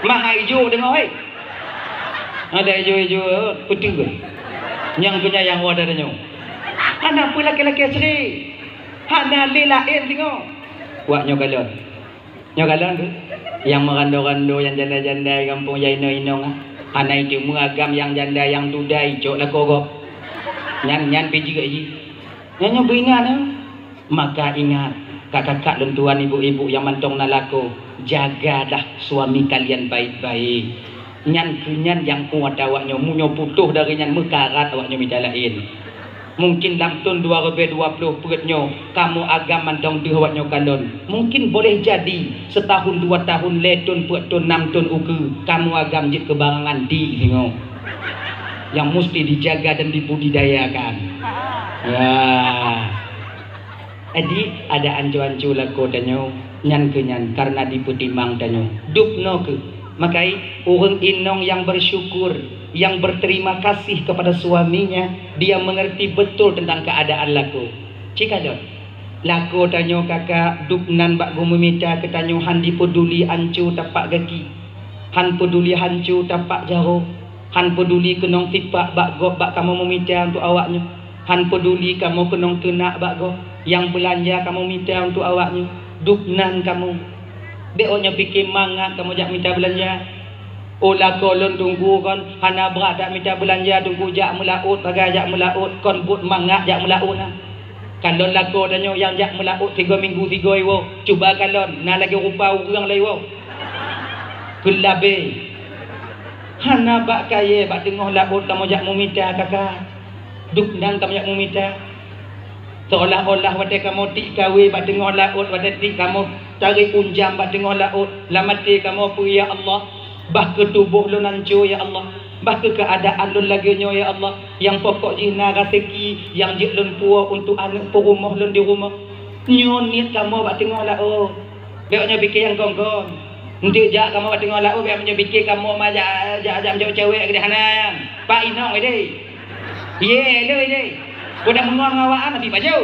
maha ijo deungoe hei. Ada ijo-ijo, peuteuh. Nyang keu nyan nyang wadah tanyoe. Hana peue lakée-lakée asri. Hana lé laén singoh. Wak nyoe kalon. Nyoe kalon tu, nyang meurandô-randô, nyang janda-janda gampông, nyang inong-inong, ah. Hana iteumé agam nyang janda nyang duda icok lakoe gob. Nyan, nyan pih jeuet jih. Nyan nyoe beuingat, eh. Maka ingat, kakak-kakak lôn tuan, ibu-ibu nyang mantong na lakoe, jagalah suami kalian baik-baik. Nyan keu nyan nyang kuat awaknyoe, meunyoe putôh dari nyan meukarat awaknyoe mita laén. Mungkin lam thôn dua ribèe dua ploh peuet nyoe, kamoe agam mantong deuh awaknyoe kalon. Mungkin boleh jadi, seutahun dua tahun, lhèe thôn, peuet thôn, nam thôn ukeue, kamoe agam jeuet keu barang antik singoh. Nyang musti dijaga dan dibudidayakan. Ya. Jadi, ada anco-anco lakoe tanyoe, nyan keu nyan, kareuna dipeutimang tanyoe. Dubnoe kheueh. Makai, ureuëng inong nyang bersyukur, yang berterima kasih kepada suaminya, dia mengerti betul tentang keadaan lakoe. Cit kalon, lakoe tanyoe kakak dub nan bak geumeumita keu tanyoe, han jipeuduli anco tapak gaki, han peuduli hanco tapak jaroe, han peuduli keunong sipak bak gob bak kamoe meumita untuk awaknyoe, han peuduli kamoe keunong teunak bak gob nyang beulanja kamoe mita untuk awaknyoe. Dub nan kamoe. Bék awaknyoe pike mangat kamoe jak mita beulanja. Oh lakoe lôn Teungku kon hana brat dak mita beulanja Teungku, jak meulaôt, sagai jak meulaôt, kon buet mangat jak meulaôt na. Kalon lakoe tanyoe nyang jak meulaôt sigoe minggu sigoe iwoe, cuba kalon na lagée rupa ureuëng lé iwoe. Keulabée. Hana bak kayée bak teungoh laôt kamoe jak meumita kakak. Dub nan kamoe jak meumita. Seolah-olah watée kamoe tiek kawé bak teungoh laôt, watée tiek kamoe tarek unjam bak teungoh laôt, lam até kamoe peue, "Ya Allah, bah keu tuboh lôn anco, ya Allah, bah keu keuadaan lôn lagée nyoe, ya Allah, nyang pokok jih na raseuki nyang jeuet lôn puwoe untuk aneuëk peurumoh lôn di rumoh." Nyoe niet kamoe bak teungoh laôt. Bék nyoe pike nyang kon-kon. Enteuk jak kamoe bak teungoh laôt, bék nyoe pike kamoe ma jak, jak, jak meujok cewek keudeh hana. Pak inong ideh. Ye, le ideh. Udah meungon ngon awak an, tapi baju.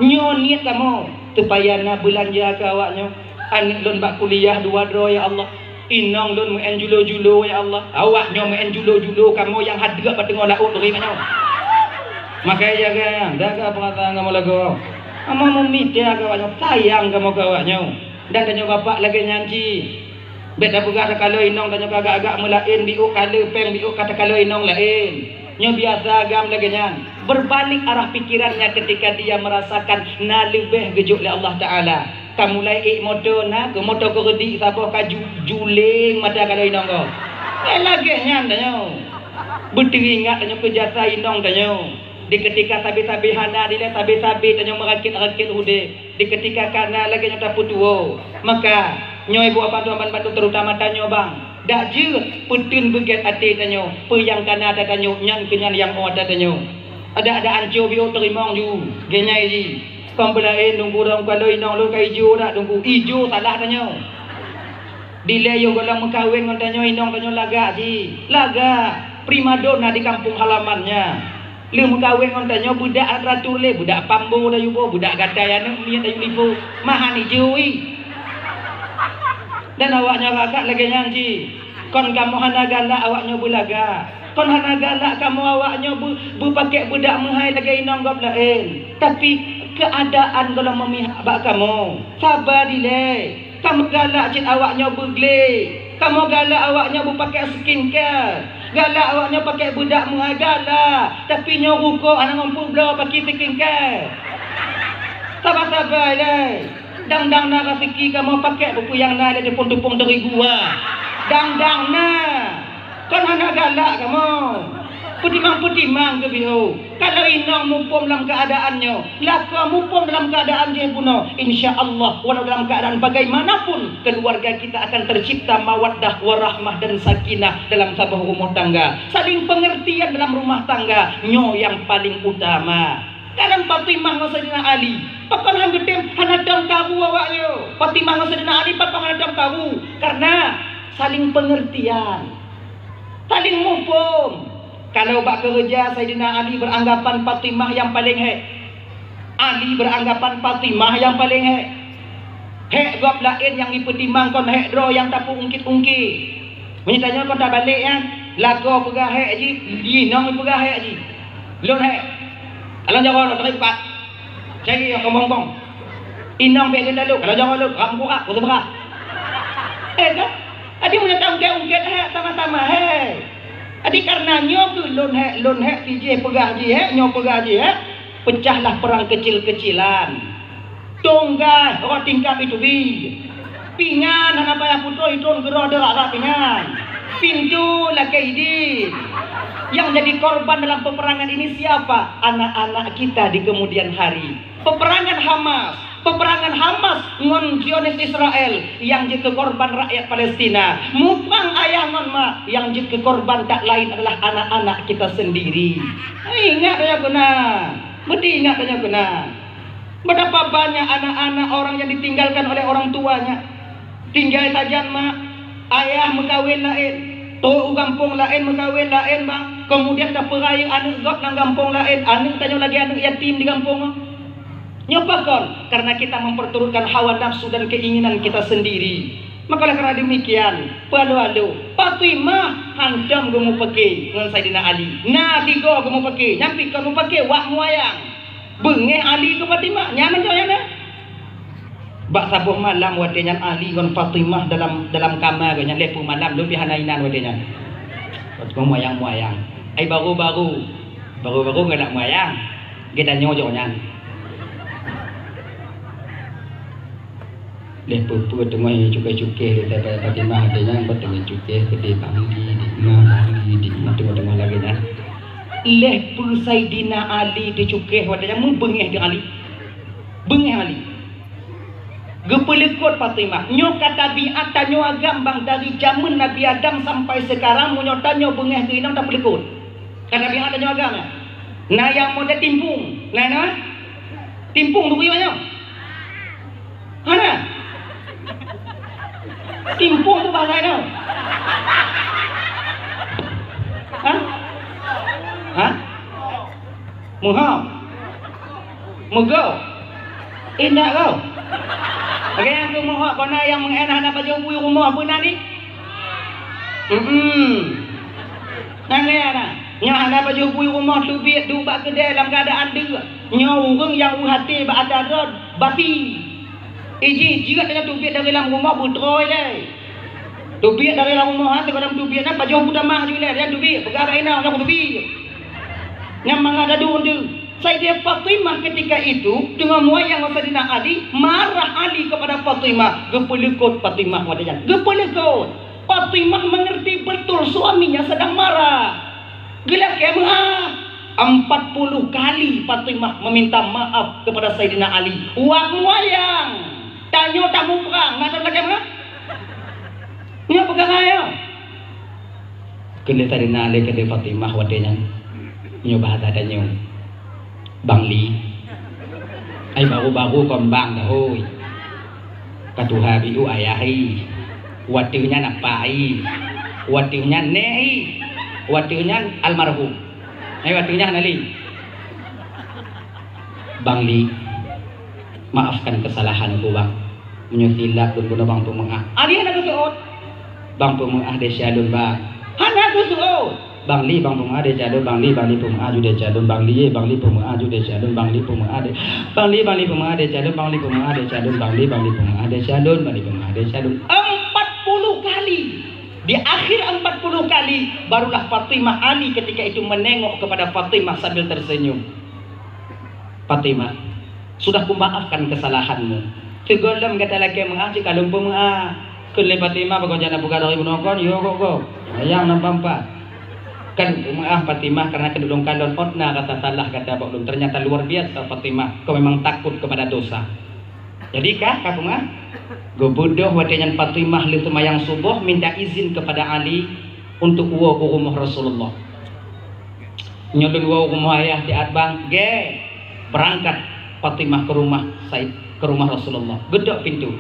Nyoe niet kamoe, supaya na beulanja keu awaknyoe. Aneuëk lôn bak kuliah dua droe, ya Allah. Inong lôn meu'en julo-julo, ya Allah. Awaknyoe meu'en julo-julo, kamoe nyang hadeuek bak teungoh laôt lagée nyoe. Makai jaga, jaga peurasaan kamoe lagoe. Kamoe meumita keu awaknyoe, sayang kamoe keu awaknyoe. Dan tanyoe bapak lagée nyan cit. Bèk tapeugah takalon inong tanyoe ka agak-agak meulaén, biôk ka le péng, biôk ka takalon inong laén. Nyoe biasa agam lagèe nyan. Berbalik arah pikirannya ketika dia merasakan na leubeh geujok lé Allah Taala. Ka mulai ék moto na, keu moto keureudi saboh ka ju-, juléng mata kalon inong gob. Eh, lagèe nyan tanyoe. Beuteuingat tanyoe keu jasa inong tanyoe. Di ketika sabe-sabe hana dilèe, sabe-sabe tanyoe meurakét-rakét udép. Di ketika ka na lagèe nyoe tapeutuwo, maka nyoe buah bantuan bantu terutama tanyoe bang. Dak jeuet peuteun beugèt até tanyoe, peue nyang ka na ata tanyoe nyan keu nyan nyang 'oh ata tanyoe. Ada-ada ancô biôk teurimong ju, geunyai ji. Kon beulaén nunggu dong kalon inong lôn ka ijo dak nunggu ijo salah tanyoe. Dilèe yoh gohlom meukawen ngon tanyoe inong tanyoe lagak ji, lagak primadona di kampung halaman nyan. Lheueh meukawen ngon tanyoe beudak teratur lé, beudak pambo dayubo, beudak gatai aneuk miet dayulipo, mahan ijo i. Dan awaknyoe lagak lagèe nyan cit. Kon kamoe hana galak awaknyoe beulagak. Kon hana galak kamoe awaknyoe beu-, beupakèk beudak meuhai lagèe inong gob laén. Tapi keuadaan gohlom meumihak bak kamoe. Saba dilèe. Kamoe galak cit awaknyoe beuglé. Kamoe galak awaknyoe beupakèk skincare. Galak awaknyoe pakèk beudak meuhai galak. Tapi nyoe rukoh hana ngon peubloe pakèk skincare. Saba-saba ilèe. Dang-dang na raseuki kamoe pakèk peue-peue nyang na lé tupông-tupông teurigu ah. Dang-dang na. Kon hana galak kamoe. Peutimang-peutimang keu biôh. Kalau inong muphom lam keuadaan nyoe, lakoe muphom dalam keuadaan jih bunoe, insya Allah, walau dalam keadaan bagaimanapun, keluarga kita akan tercipta mawaddah, warahmah, dan sakinah dalam saboh rumoh tangga. Saling pengertian dalam rumah tangga, nyoe nyang paling utama. Kadang Fatimah ngon Saidina Ali, pakon han geutem hana tom karu awaknyoe. Fatimah ngon Saidina Ali pakon hana tom karu? Karena saling pengertian. Saling muphom. Kalau bak keureuja Saidina Ali beranggapan Fatimah nyang paleng hék. Ali beranggapan Fatimah nyang paleng hék. Hék gob laén nyang jipeutimang kon hék droe nyang tapeuungkit-ungkit. Meunyoe tanyoe kon tabalek nyan, lakoe peugah hék jih, inong peugah hék jih. Lôn hék. Alon jaroe lôn teurimpat. Cari nyang keumbong-keumbong. Inong bèk lôn lalu, kalau jaroe lôn, rab meukurak, keu seubeurah. Eh, kan? Jadi, meunyoe taungkét-ungkét, hék, sama-sama, hék. Jadi, karena nyoe keuh lôn hék, lôn hék, si jih peugah jih hék, nyoe peugah jih hék, pecahlah perang kecil-kecilan. Tunggai rot tingkap itu bi. Pingan hana payah putôh, itôn keudroe deuh rab-rab pingan. Pintu lakèe idin. Yang jadi korban dalam peperangan ini siapa? Anak-anak kita di kemudian hari. Peperangan Hamas, peperangan Hamas ngon Zionis Israel nyang jeuet keu korban rakyat Palestina. Muprang ayah ngon mak, nyang jeuet keu korban tak lain adalah anak-anak kita sendiri. Ingat tanyoe keunan, meusti ingat tanyoe keunan. Betapa banyak anak-anak orang yang ditinggalkan oleh orang tuanya. Tinggai sajan mak, ayah meukawen laén, trok u gampông laén meukawen laén mak, kemudian tapeurayeuk aneuk gob lam gampông laén, aneuk tanyoe lagèe aneuk yatim di gampông. Nyoe pakon? Karena kita memperturutkan hawa nafsu dan keinginan kita sendiri. Maka oleh karena demikian, peualu-alu, Fatimah hantom geumupeuke ngon Saidina Ali. Na tigo geumupeuke, nyan pih kon mupeuke wak muayang. Beungéh Ali keu Fatimah, nyan mantong nyan na. Bak saboh malam watèe nyan Ali ngon Fatimah dalam, dalam kama geuh nyan, lhèe peuet malam leubeh hana inan watèe nyan. Muayang-muayang. Ai baru-baru, baru-baru galak muayang. Geutanyoe jok nyan. Lheueh peue-peue teungoh cukéh-cukéh lé Saidina Fatimah, watèe nyan bak teungoh cukéh, keudéh bak Nabi, di ma Nabi, di ma teungoh-teungoh lagèe nyan. Lheueh peue Saidina Ali teucukéh watèe nyan, meubeungéh di Ali. Beungéh Ali. Geupeuleukoh Fatimah. Nyoe ka tabiat tanyoe agam bang dari jameun Nabi Adam sampai sekarang, meunyoe tanyoe beungéh keu inong tapeuleukoh. Ka tabiat tanyoe agam nyan. Na nyang model timpung. Na, na? Timpung bukui nyoe. Hana? Timpung tu bahasa nyoe. Ha? Ha? Muhom. Meugoe. Indak goe. Lagèe nyang keu meuhok kona nyang meu'en hana pajoh bui rumoh beuna ni? Hmm. Nyan lé na. Nyoe hana pajoh bui rumoh teubiet duek bak keudè lam keuadaan deuk. Nyoe ureueng nyang u até bak ata droe bati. Iji jeuet nyoe teubiet dari lam rumoh beutrôi lé. Teubiet dari lam rumoh, ha, sigohlom teubiet nyan pajoh buta mah ju ilèe, dan teubiet, peugah bak inong, "Nyoe teubiet." Nyan mangat adu deuh. Sayyidah Fatimah ketika itu teungoh meuwayang ngon Saidina Ali, marah Ali kepada Fatimah, geupeuleukot Fatimah watèe nyan. Geupeuleukot. Fatimah mengerti betul suaminya sedang marah. Geulakèe meu'ah. Empat puluh kali Fatimah meminta maaf kepada Saidina Ali. Wak meuwayang. Tanyoe tamuprang, na lagèe meu'ah? Nyoe peugah nyoe. Keuneuk tadi na lé keudeh Fatimah watèe nyan. Nyoe bahasa tanyoe. Bang Li. Ai baru-baru kon bang dah, hôi. Ka tuha biu ayah i. Watèe nyan apa i. Watèe nyan nèk i. Watèe nyan almarhum. Ai watèe nyan Ali. Bang Li. Maafkan kesalahanku, Bang. Meunyoe silap lôn bunoe Bang peumeu'ah. Ali hana geuseuôt. Bang peumeu'ah desya lôn, Bang. Hana geuseuôt. Bang Li, Bang peumeu'ah desya lôn, Bang Li, Bang Li peumeu'ah ju desya lôn, Bang Li, Bang Li peumeu'ah ju desya lôn, Bang Li peumeu'ah de-, Bang Li, Bang Li peumeu'ah desya lôn, Bang Li peumeu'ah desya lôn, Bang Li, Bang Li peumeu'ah desya lôn, Bang Li peumeu'ah desya lôn. Empat puluh kali. Di akhir empat puluh kali, barulah Fatimah Ali ketika itu menengok kepada Fatimah sambil tersenyum. Fatimah, sudah kumaafkan kesalahanmu. Sigohlom gata lakèe meu'ah cit ka lôn peumeu'ah. Kheun lé Fatimah, "Bak gob jak na peugah lagèe bunoe kon, yo gob-gob. Sayang na pampat." Kan peumeu'ah Fatimah karena keuneuk lôn kalon ôt na rasa salah gata bak lôn. Ternyata luar biasa Fatimah, kau memang takut kepada dosa. Jadi ka, ka peumeu'ah? Geubeudôh watèe nyan Fatimah lheueh seumayang suboh minta izin kepada Ali untuk woe u rumoh Rasulullah. Nyoe lôn woe u rumoh ayah siat bang, gèt. Beurangkat Fatimah keu rumoh Said, keu rumoh Rasulullah. Geudok pintoe.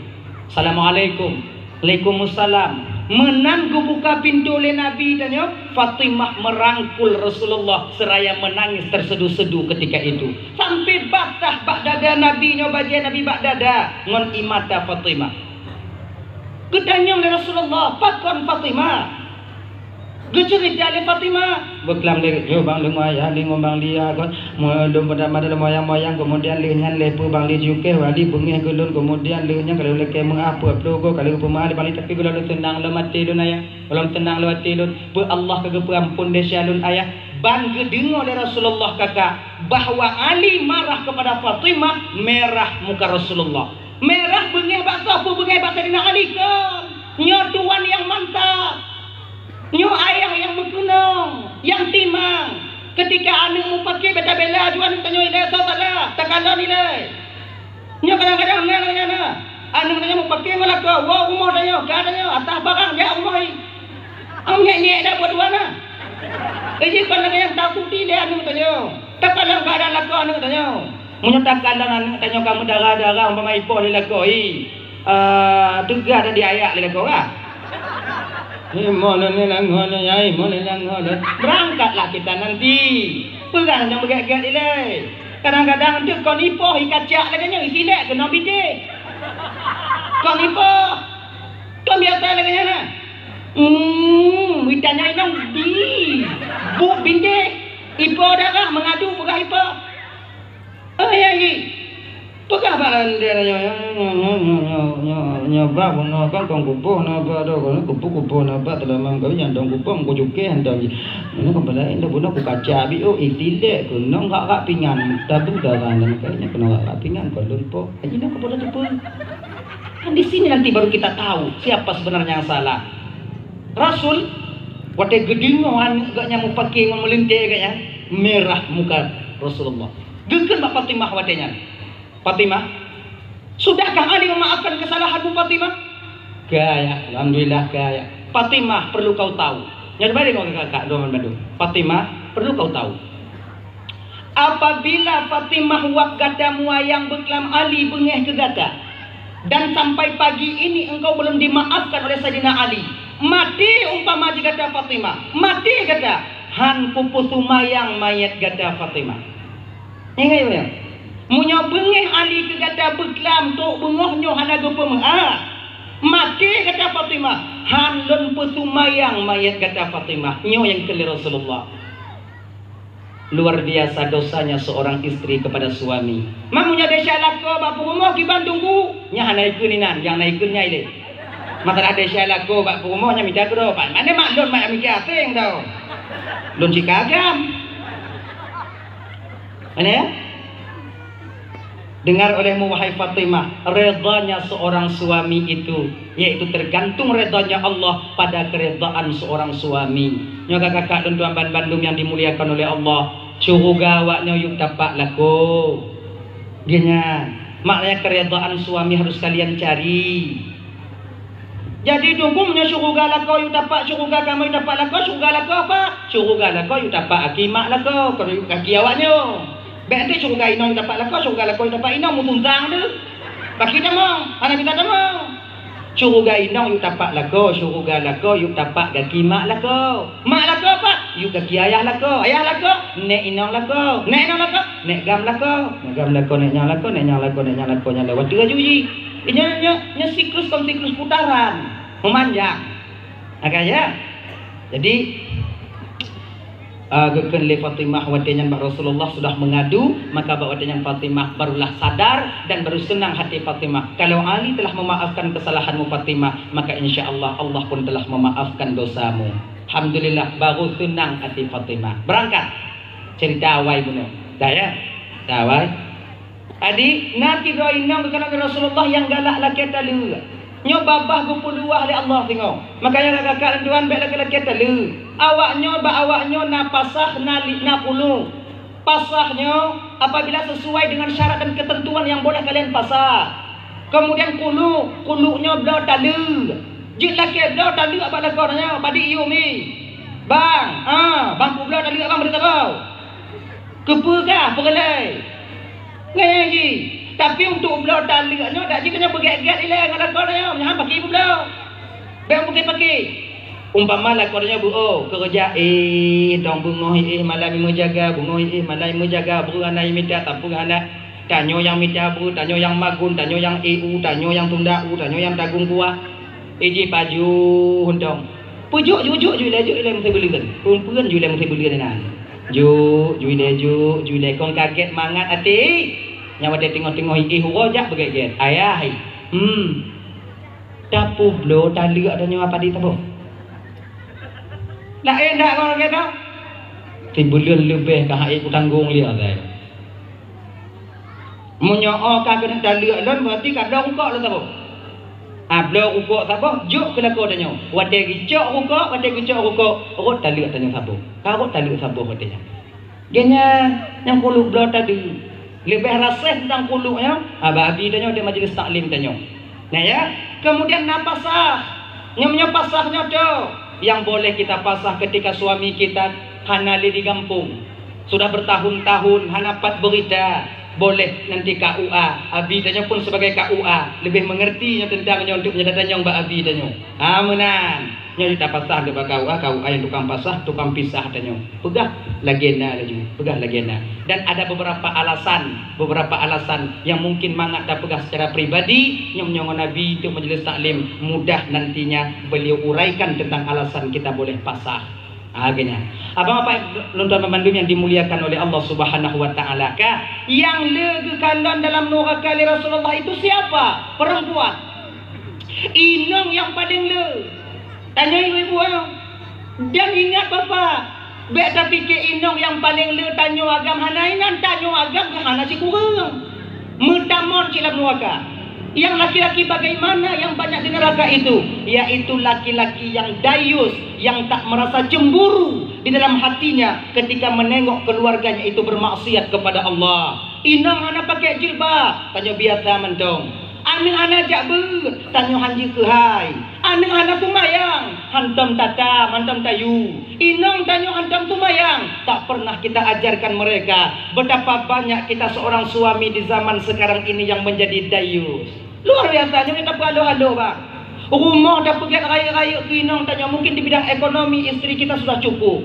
"Assalamualaikum." "Waalaikumsalam." Meunan geubuka pintoe lé Nabi tanyoe, Fatimah meurangkul Rasulullah seuraya meunangis terseudu-seudu ketika itu. Sampai basah bak dada Nabi nyoe, bajèe Nabi bak dada ngon ie mata Fatimah. Geutanyong lé Rasulullah, "Pakon Fatimah?" Geuceurita lé Fatimah. Beuklam lé, "Yo bang, lôn moyang lé ngon bang Li ya kon. Lôn pada mada lôn moyang-moyang, keumudian lheueh nyan lheueh peue bang Li jukèh wali beungèh keu lôn, keumudian lheueh nyan ka lôn lakèe meu'ah peuet ploh goe ka lheueh peumeu'ah lé bang Li, tapi keu lôn seunang lom até lôn ayah. Lôn seunang lom até lôn. Peue Allah ka geupeuamphon desya lôn ayah." Ban geudeungoe lé Rasulullah kakak bahwa Ali marah kepada Fatimah, merah muka Rasulullah. Merah beungèh bak soe? Peue beungèh bak Saidina Ali kon? Nyoe tuan nyang mantap. Nyoe ayah nyang meukeunong, nyang timang. Ketika aneuk mupakè, beta bela ju aneuk tanyoe ilèe, soe salah, takalon ilèe. Nyoe kadang-kadang na lagèe nyan na. Aneuk tanyoe mupakè ngon lakoe, woe u rumoh tanyoe, ka tanyoe, atah barang, jak u rumoh i. Am nyèk-nyèk dak buet dua na. Jadi kon lagèe nyan takuti lé aneuk tanyoe. Takalon keuadaan lakoe aneuk tanyoe. Meunyoe takalon aneuk tanyoe ka meudarah-darah umpama ipoh lé lakoe, i, ah, teuga dan diayak lé lakoe ka. Imoh lôn ni langgoe lôn, ya, imoh lôn langgoe lôn. Berangkatlah kita nanti. Peugah nyang beugèt-gèt ilèe. Kadang-kadang teuk kon ipoh, ikacak lagèe nyoe, isilèk keunong bidéh. Kon ipoh. Kon biasa lagèe nyan na. Hmm, itanya inong di. Buk bidéh. Ipoh darah mengadu peugah ipoh. Oh, ya, ya. Peugah bak lôn dia nyoe, nyoe, nyoe, bah bunoe kan kong kupoh na bak do, kon kupoh-kupoh na bak teulamam kami nyang dong kupoh meukujuke hantom jih. Nyoe kon balaén dah bunoe kukaca abi, oh, itilek keunong rak-rak pingan, tabu darah dan kayaknya keunong rak-rak pingan kon lôn poh. Haji nyoe kepada teupeu. Kan di sini nanti baru kita tahu siapa sebenarnya yang salah. Rasul, watèe geudeungoe aneuk geuh nyan mupakè ngon meulintèe geuh nyan, merah muka Rasulullah. Geukheun bak Fatimah watèe nyan, "Fatimah, sudahkah Ali memaafkan kesalahanmu, Fatimah?" "Ka, ya. Alhamdulillah, ka, ya." "Fatimah, perlu kau tahu." Nyan balik ngon kakak, dua bandum. "Fatimah, perlu kau tahu. Apabila Fatimah wak gata muayang beuklam Ali beungèh keu gata, dan sampai pagi ini engkau belum dimaafkan oleh Saidina Ali, maté umpama jih gata Fatimah, maté gata, han kupeuseumayang manyèt gata Fatimah." Ingat ya, meunyoe beungèh Ali keu gata beuklam trok beungoh nyoe hana geupeumeu'ah, maté gata Fatimah, han lôn peuseumayang manyèt gata Fatimah. Nyoe nyang kheun lé Rasulullah. Luar biasa dosanya seorang istri kepada suami. Meunyoe desya lakoe bak peurumoh kiban tunggu, nyan hana ikheun inan, nyang na ikheun nyan ilèe. Masalah desya lakoe bak peurumoh nyang mita keudroe, pat mane mak lôn mak nyang mita aseng tau. Lôn cit keu agam. Mana ya? Dengar olehmu, wahai Fatimah, redanya seorang suami itu, yaitu tergantung redanya Allah pada keredaan seorang suami. Nyoe ka kakak lôn tuan ban bandum yang dimuliakan oleh Allah, syuruga awaknyoe yub tapak lakoe. Geuhnyan, maknanya keredaan suami harus kalian cari. Jadi dum meunyoe syuruga lakoe yub tapak, syuruga kamoe yub tapak lakoe, syuruga lakoe apa? Syuruga lakoe yub tapak aki mak lakoe, kon yub aki awaknyoe. Bèk deh syuruga inong yub tapak lakoe, syuruga lakoe yub tapak inong, meutuntang deh. Baki tamong, hana kita tamong. Syuruga inong yub tapak lakoe, syuruga lakoe yub tapak gaki mak lakoe. Mak lakoe apa? Yub gaki ayah lakoe, ayah lakoe, nèk inong lakoe, nèk inong lakoe, nèk gam lakoe, nèk gam lakoe, nèk nyang lakoe, nèk nyang lakoe, nèk nyang lakoe, nyang lewat tu laju jih. Nyoe, nyoe, nyoe siklus kon siklus putaran, memanjang. Maka ya. Jadi, ah, geukheun lé Fatimah watèe nyan bak Rasulullah sudah mengadu, maka bak watèe nyan Fatimah barulah sadar dan baru senang hati Fatimah. Kalau Ali telah memaafkan kesalahanmu Fatimah, maka insya Allah, Allah pun telah memaafkan dosamu. Alhamdulillah, baru senang hati Fatimah. Berangkat. Cerita awai bunoe. Dah ya? Dah awai. Jadi, na sidroe inong geukalon lé Rasulullah nyang galak lakèe taleuek. Nyoe babah geupeuluah lé Allah singoh. Makanya kakak-kakak dan tuan, bèk lakèe-lakèe taleuek. Awaknyoe, bak awaknyoe na pasah, na li-, na khulu'. Pasah nyoe apabila sesuai dengan syarat dan ketentuan yang boleh kalian pasah. Kemudian khulu', khulu' nyoe bloe taleuek. Jeuet lakèe bloe taleuek bak lakoe nyoe, padit yum ih. Bang, ah, bang peubloe taleuek bang, beudeuk saboh. Keupeue kah peureulèe? Ngon jih. Tapi untuk bloe taleuek nyoe, dak jih tanyoe beugèt-gèt ilèe ngon lakoe nyoe, nyan paki peubloe. Bèk paki-paki. Umpama lakoe nyoe beu-o, keureuja, eh, dong beungoh, eh, malam meujaga, beungoh, eh, malam meujaga, beu hana mita, sapeue hana. Tanyoe nyang mita beu, tanyoe nyang magun, tanyoe nyang e u, tanyoe nyang tunda u, tanyoe nyang tagung kuah. Eh, jih pajoh dong. Peujok, jujok, ju ilèe, jok ilèe meusibuleuen. Peuen-peuen ju ilèe meusibuleuen inan. Jok, ju ilèe, jok, ju ilèe. Kon kagèt mangat até. Nyang watèe teungoh-teungoh iéh uroe jak beugèt-gèt. Ayah, hmm. Tapeubloe taleuek tanyoe apa di taboh? Laén dak kon lagèe nyan? Sibuleuen leubeh ka hai kutanggong lé asai. Meunyoe ka keuneuk taleuek lôn, berarti ka bloe rukok lôn saboh. Ah, bloe rukok saboh, jok keu lakoe tanyoe. Watèe geucok rukok, watèe geucok rukok, rhot taleuek tanyoe saboh. Ka rhot taleuek saboh watèe nyan. Geuhnyan nyang kuluk bloe tadi. Leubeh rasèh teuntang kuluk nyan, ah, bak abi tanyoe di majlis taklim tanyoe. Nah, ya. Kemudian na pasah. Nyang, nyang pasah nyoe tu yang boleh kita pasah ketika suami kita hana lé di gampông. Sudah bertahun-tahun hana pat beurita, boleh nanti K U A. Abi tanyoe pun sebagai K U A, leubeh mengerti nyoe teuntang nyoe untuk meunyoe tatanyong bak abi tanyoe. Ha, meunan. Nyoe tapasah lé bak K U A, K U A nyang tukang pasah, tukang pisah tanyoe. Peugah lagèe na laju, peugah lagèe na. Dan ada beberapa alasan, beberapa alasan yang mungkin mangat tapeugah secara pribadi, nyoe meunyoe ngon abi untuk majelis taklim, mudah nantinya beliau uraikan tentang alasan kita boleh pasah. Ha, geuhnyan. Abang Bapak lôn tuan bandum yang dimuliakan oleh Allah Subhanahu wa Taala, ka, nyang le geukalon dalam nuraka lé Rasulullah itu siapa? Perempuan. Inong nyang paleng le. Tanyoe ibu-ibu, ha. Dan ingat Bapak, bèk tapike inong nyang paleng le tanyoe agam hana inan, tanyoe agam hana sikureueng. Meutamong cit lam nuraka. Yang laki-laki bagaimana yang banyak di neraka itu? Yaitu laki-laki yang dayus, yang tak merasa cemburu di dalam hatinya ketika menengok keluarganya itu bermaksiat kepada Allah. Inong hana pakai jilbab, tanyoe biasa mantong. Aneuk hana jak beuet, tanyoe hanjeuet keuhai. Aneuk hana seumayang, hantom tatam, hantom tayue. Inong tanyoe hantom seumayang, tak pernah kita ajarkan mereka. Betapa banyak kita seorang suami di zaman sekarang ini yang menjadi dayus. Luar biasa, nyoe tapeuhalo-halo, Bang. Rumoh tapeugèt rayeuk-rayeuk keu inong tanyoe, mungkin di bidang ekonomi istri kita sudah cukup.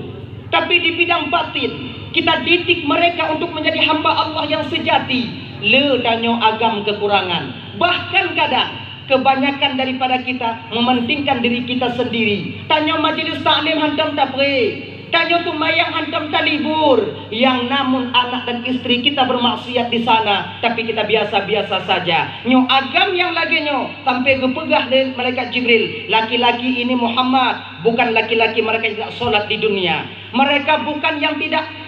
Tapi di bidang batin, kita didik mereka untuk menjadi hamba Allah yang sejati. Le tanyoe agam kekurangan. Bahkan kadang, kebanyakan daripada kita mementingkan diri kita sendiri. Tanyoe majelis taklim hantom tapré. Tanyoe seumayang hantom talibur, yang namun anak dan istri kita bermaksiat di sana, tapi kita biasa-biasa saja. Nyoe agam nyang lagée nyoe sampai geupeugah lé malaikat Jibril, "Laki-laki ini Muhammad, bukan laki-laki mereka yang tidak sholat di dunia. Mereka bukan yang tidak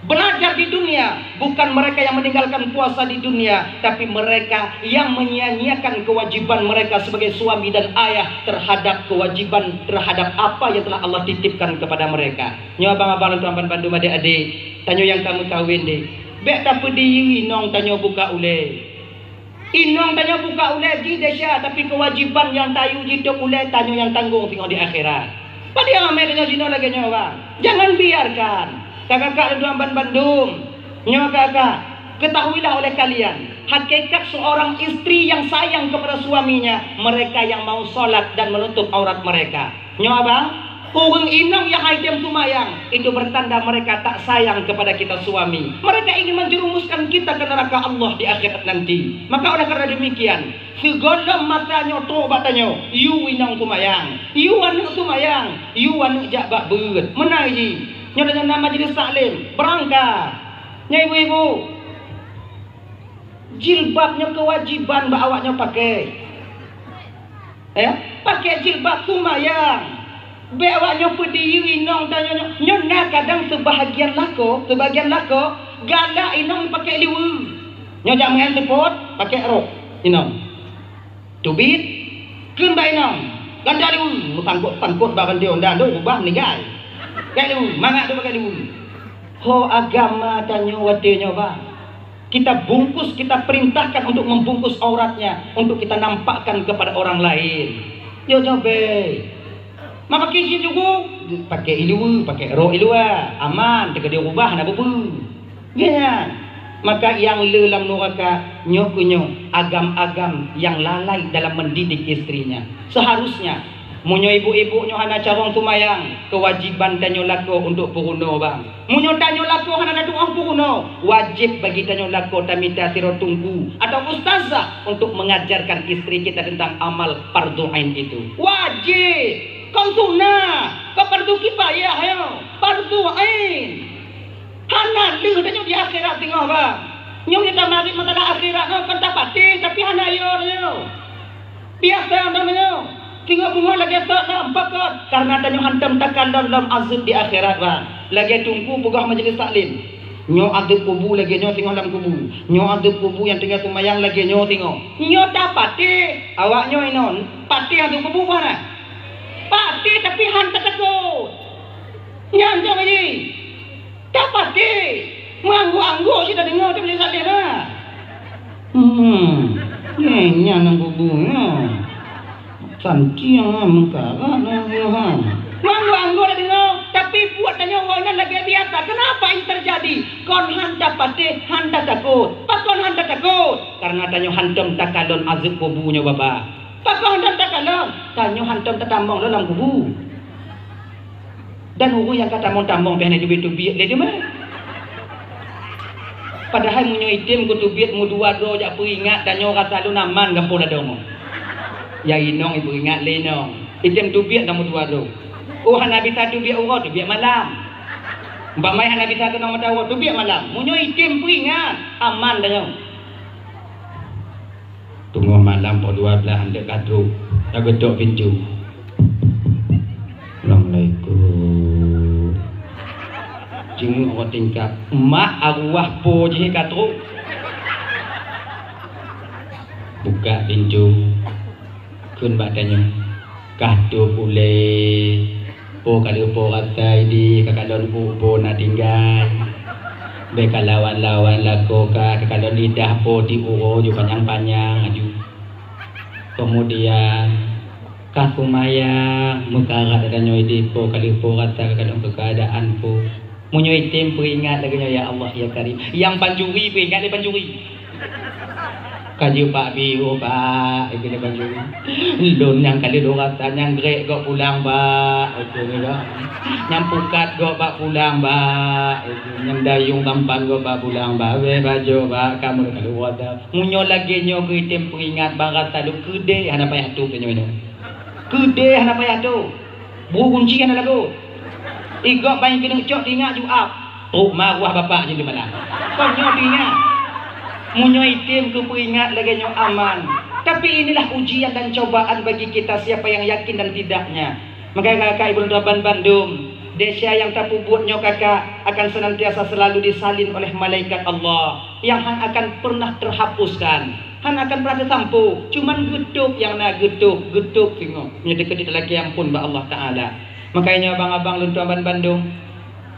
belajar di dunia, bukan mereka yang meninggalkan puasa di dunia, tapi mereka yang menyia-nyiakan kewajiban mereka sebagai suami dan ayah terhadap kewajiban, terhadap apa yang telah Allah titipkan kepada mereka." Nyoe abang-abang lôn tuan bandum, adék-adék, tanyoe nyang ka meukawen deh, bék tapeudiyeu inong tanyoe buka ulée. Inong tanyoe buka ulée jih desya, tapi kewajiban nyang tayue jitôb ulée tanyoe nyang tanggong singoh di akhirat. Padahai ramé tanyoe jinoe lagée nyoe, bang. Jangan biarkan. Kakak-kakak lôn tuan bandum, nyoe kakak, ketahuilah oleh kalian, hakikat seorang istri yang sayang kepada suaminya, mereka yang mau sholat dan menutup aurat mereka. Nyoe abang, ureuëng inong nyang hai tem seumayang, itu bertanda mereka tak sayang kepada kita suami. Mereka ingin menjerumuskan kita ke neraka Allah di akhirat nanti. Maka oleh karena demikian, sigohlom mata nyoe trok bak tanyoe, yue inong seumayang, yue aneuëk seumayang, yue aneuëk jak bak beuet. Meunan jih, nyoe tanyoe na majelis taklim, beurangkat. Nyoe ibu-ibu, jilbab nyoe kewajiban bak awak nyoe pakai. Eh, pakai jilbab seumayang. Bék awak nyoe peudiyeu inong tanyoe nyoe. Nyoe na kadang seubahagian lakoe, seubahagian lakoe galak inong pakai liweue. Nyoe jak meu'en seupôt, pakai rok inong. Teubiet, kheun bak inong, ganda liweue, meusangkot-sangkot bak rantai honda, dok ubah meuninggai. Pakai liweue, mangat dok pakai liweue. Ho agama tanyoe watée nyoe, bang. Kita bungkus, kita perintahkan untuk membungkus auratnya, untuk kita nampakkan kepada orang lain. Yo, nyoe bék. Maka kisi juga pakai iluwa, pakai rok iluwa, aman, teuka dirubah na bubu. Ya, maka yang le lam nuraka nyoe keu nyoe agam-agam yang lalai dalam mendidik istrinya. Seharusnya, meunyoe ibu-ibu nyoe hana carông seumayang, kewajiban tanyoe lakoe untuk peurunoe, bang. Meunyoe tanyoe lakoe hana na tu'oh peurunoe, wajéb bagi tanyoe lakoe tamita sidroe teungku atau ustazah untuk mengajarkan istri kita tentang amal fardu ain itu. Wajéb! Kon sunah, kon fardu kifayah, yo. Fardu ain. Hana lheueh tanyoe di akhirat singoh, bang. Nyoe nyang tamarit masalah akhirat nyoe kon tapatéh, tapi hana yo tanyoe. Biasa tanyoe. Singoh beungoh lagée sot na eumpat kot, karena tanyoe hantom takalon lom azeueb di akhirat, bang. Lagée teungku peugah majelis taklim. Nyoe azeueb kubu lagée nyoe singoh lam kubu. Nyoe azeueb kubu nyang teungoh seumayang lagée nyoe singoh. Nyoe tapatéh, awak nyoe inon, patéh azeueb kubu bah na? Patéh, tapi han tatakot. Nyan jeuet jih. Tapatéh, meuangguk-angguk cit tadeungoe teuh majelis taklim na. Hmm, nyan nyang kubu nyoe. Santiang meukarat na nyoe, ha. Meuangguk-angguk tadeungoe, tapi buet tanyoe woe nyan lagée biasa. Kenapa ini terjadi? Kon han tapatéh, han tatakot. Pakon han tatakot? Karena tanyoe hantom takalon azeueb kubu nyoe, Bapak. Pakon han takalon? Tanyoe hantom tatamong lom lam kubu. Dan ureuëng nyang ka tamong-tamong pih hana teubiet-teubiet lé teuma. Padahai meunyoe item geuteubiet meudua droe jak peuingat, tanyoe rasa lôn aman gampông ladôm. Ya inong ipeuingat lé inong. Item teubiet lam meudua droe. Oh, hana bisa teubiet uroe, teubiet malam. Bak mai hana bisa keunong mata uroe, teubiet malam. Meunyoe item peuingat, aman tanyoe. Teungoh malam poh dua blaih, han deuek ka trok, ka geutok pintoe. Assalamualaikum. Jingeuek rot tingkat, mak arwah po jih ka trok. Buka pintoe, kheun bak tanyoe, "Kah tôp ulée?" Po ka lheueh po rasa idéh, ka kalon ôk po na tinggai. Bèk ka lawan-lawan lakoe ka, ka kalon lidah po di uroe ju panyang-panyang aju. Keumudian, ka seumayang, meukarat geutanyoe idéh po ka lheueh po rasa ka kalon keukeadaan po. Meunyoe item peuingat lagèe nyoe, "Ya Allah, ya Karim." Nyang pancuri peuingat lé pancuri. Ka jeuet bak biôh, "Bak," kheun lé pancuri, "lôn nyang ka lheueh lôn rasa nyang grek gob pulang, Bak," kheun lé, "Bak. Nyang pukat gob bak pulang, Bak," kheun, "nyang dayong tampan gob bak pulang, Bak. Bèk bajôh, Bak, kamoe ka lheueh rasa." Meunyoe lagèe nyoe keu item peuingat, bak rasa lôn keudéh hana payah tôp tanyoe nyoe. Keudéh hana payah tôp. Bru gunci hana lagot. Igop ban keuneuk cok tingat ju ap. Trok maruah bapak jih di mana. Kon nyoe tingat. Meunyoe item keu peuingat lagèe nyoe aman. Tapi inilah ujian dan cobaan bagi kita siapa yang yakin dan tidaknya. Maka kakak ibu dan teman bandum, desya yang tapeubuet nyoe kakak akan senantiasa selalu disalin oleh malaikat Allah yang han akan pernah terhapuskan, han akan pernah teusampoe. Cuman geutôb nyang na, geutôb, geutôb singoh. Meunyoe teukeudit lagèe ampôn bak Allah Taala. Makanya abang-abang lôn tuan bandum,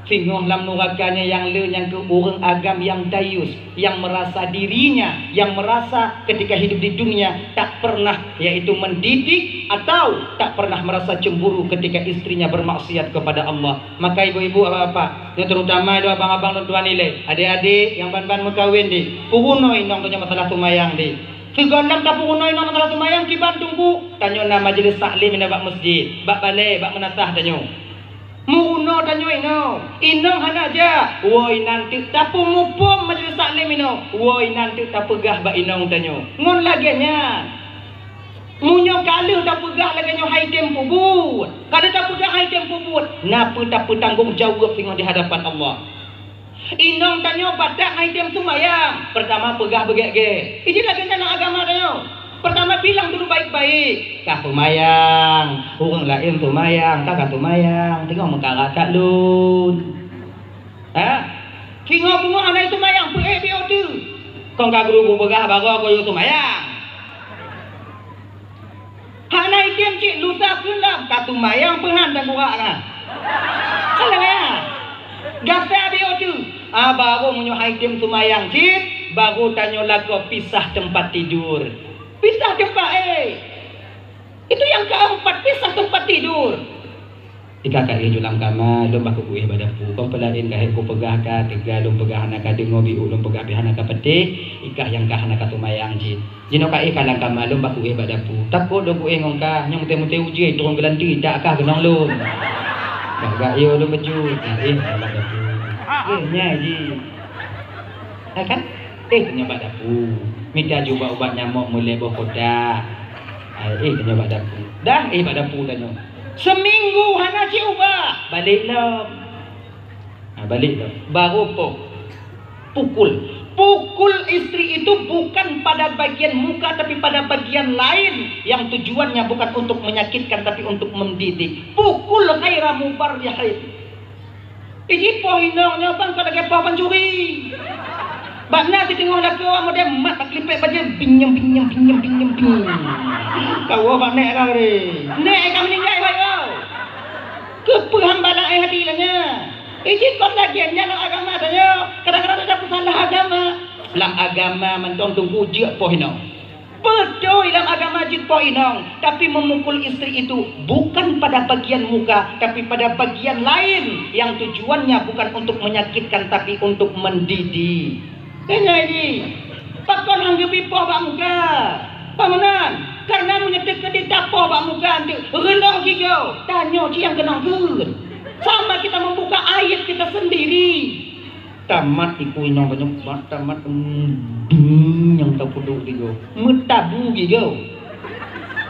singoh lam nuraka nyan nyang le nyang keu ureueng agam nyang dayus, yang merasa dirinya, yang merasa ketika hidup di dunia tak pernah, yaitu mendidik atau tak pernah merasa cemburu ketika istrinya bermaksiat kepada Allah. Maka ibu-ibu, bapak-bapak, yang terutama itu abang-abang lôn tuan ilée, adik-adik yang ban-ban meukawen di, peurunoe inong tanyoe masalah seumayang di. Sigohlom tapeurunoe inong masalah seumayang kiban teungku, tanyoe na majelis taklim inong bak masjid, bak balè, bak meunasah tanyoe. Meurunoe tanyoe inong, inong hana jak, woe inan teuk tapeumuphom majelis taklim inong, woe inan teuk tapeugah bak inong tanyoe. Ngon lagèe nyan, meunyoe ka lheueh tapeugah lagèe nyoe hai tem peubuet, ka lheueh tapeugah hai tem peubuet, na peue tapeutanggong jaweueb singoh di hadapan Allah. Inong tanyoe batat hai tem seumayang, peurtama peugah beugèt-gèt. Iji lagèe nyan agama tanyoe. Peurtama bilang dulu baik-baik. Ka seumayang, ureueng laén seumayang, ka ka seumayang, teungoh meukarat that lôn. Ha? Singoh beungoh hana seumayang, peuék biôh teuh. Kon ka guru-guru peugah bagoe keu yue seumayang. Hana item cit lusa keulam ka seumayang peuhan dan burak na. Salah ya. Gasa biôh teuh. Ah, baru meunyoe hai tem seumayang cit, baru tanyoe lakoe pisah teumpat tidur. Pisah teumpat, eh. Itu yang keempat, pisah tempat tidur. Ika ka ié ju lam kama, lôn bah kukuéh bak dapu. Kon peulaén ka hek kupeugah ka, teuga lôn peugah hana ka deungoe, biôh lôn peugah pih hana ka peuteh, ikah nyang ka hana ka seumayang jih. Jinoe ka ié ka lam kama, lôn bah kukuéh bak dapu. Takot lôn kuéh ngon kah, nyang mutée-mutée ujeue, tron geulanti, dak kah keunong lôn. Gak-gak yo lôn beujeuet, ka ié ka lam dapu. Ié nyai jih. Ya kan? Eh, tanyoe bak dapu. Mita ju ubat-ubat nyamok meulée boh kotak. Ai, eh, tanyoe bak dapu. Dah, eh, bak dapu tanyoe. Seminggu hana cit ubah, balek lom. Ha, balek lom. Baru po. Pukul. Pukul istri itu bukan pada bagian muka, tapi pada bagian lain yang tujuannya bukan untuk menyakitkan, tapi untuk mendidik. Pukul ghaira mubarrihin. Iji poh inong nyoe bang ka lagèe poh pancuri. Bak na siteungoh lakoe model mat bak lipek bajèe binyem, binyem, binyem, binyem, binyem. Kawoe bak nek ka re. Nek ka meuninggai bayo. Keupeue hamba laén hati lagèe nyan? Iji kon lagèe nyan lam agama tanyoe. Kadang-kadang ada peusalah agama. Lam agama mantong teungku jeuet poh inong. Beutôi lam agama jeuet poh inong, tapi memukul istri itu bukan pada bagian muka, tapi pada bagian lain yang tujuannya bukan untuk menyakitkan, tapi untuk mendidik. Keunyai jih, pakon han geubi poh bak muka? Pah meunan, karena meunyoe teukeudi tapoh bak muka anteuk, reuloh gigoe, tanyoe cit nyang keunong kheun. Sama kita membuka aib kita sendiri. Tamat iku inong banyak mat tamat, hmm, nyang tapeuduek gigoe. Meutabu gigoe.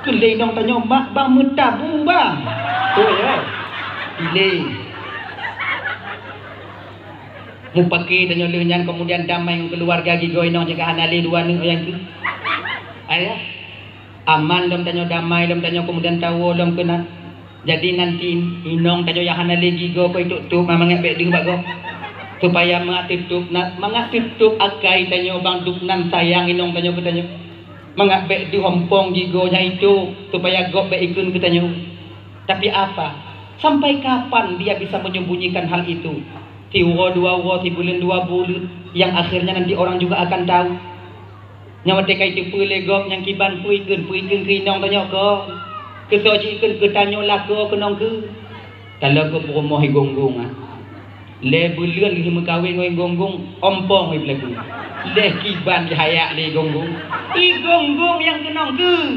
Keu lé inong tanyoe mak bang meutabu bang. Oh ya. Lé. Mupake tanyoe lheueh nyan kemudian damai ngon keuluwarga gigoe inong jika hana lé dua aneuk nyang keu. Ayah. Aman lom tanyoe, damai lom tanyoe, kemudian tawoe lom keunan. Jadi nanti inong tanyoe nyang hana lé gigoe koi tôp-tôp mangat bèk deuh bak gob. Supaya mangat teutôp na, mangat teutôp akai tanyoe bang dub nan sayang inong tanyoe keu tanyoe. Mangat bèk deuh ompong gigoe nyang itôp, supaya gob bèk ikheun keu tanyoe. Tapi apa? Sampai kapan dia bisa menyembunyikan hal itu? Siuroe dua uroe, sibuleuen dua buleuen, yang akhirnya nanti orang juga akan tahu. Nyang watèe ka jiteupeue lé gob nyang kiban peue ikheun, peue ikheun keu inong tanyoe kon. Keu soe jikheun keu tanyoe lakoe keunong kheun. Taloe keu peurumoh I Gonggong ah. Lhèe buleuen lheueh meukawen ngon I Gonggong, ompong lé beulaku. Lhèe kiban jihayak lé I Gonggong. I Gonggong nyang keunong kheun.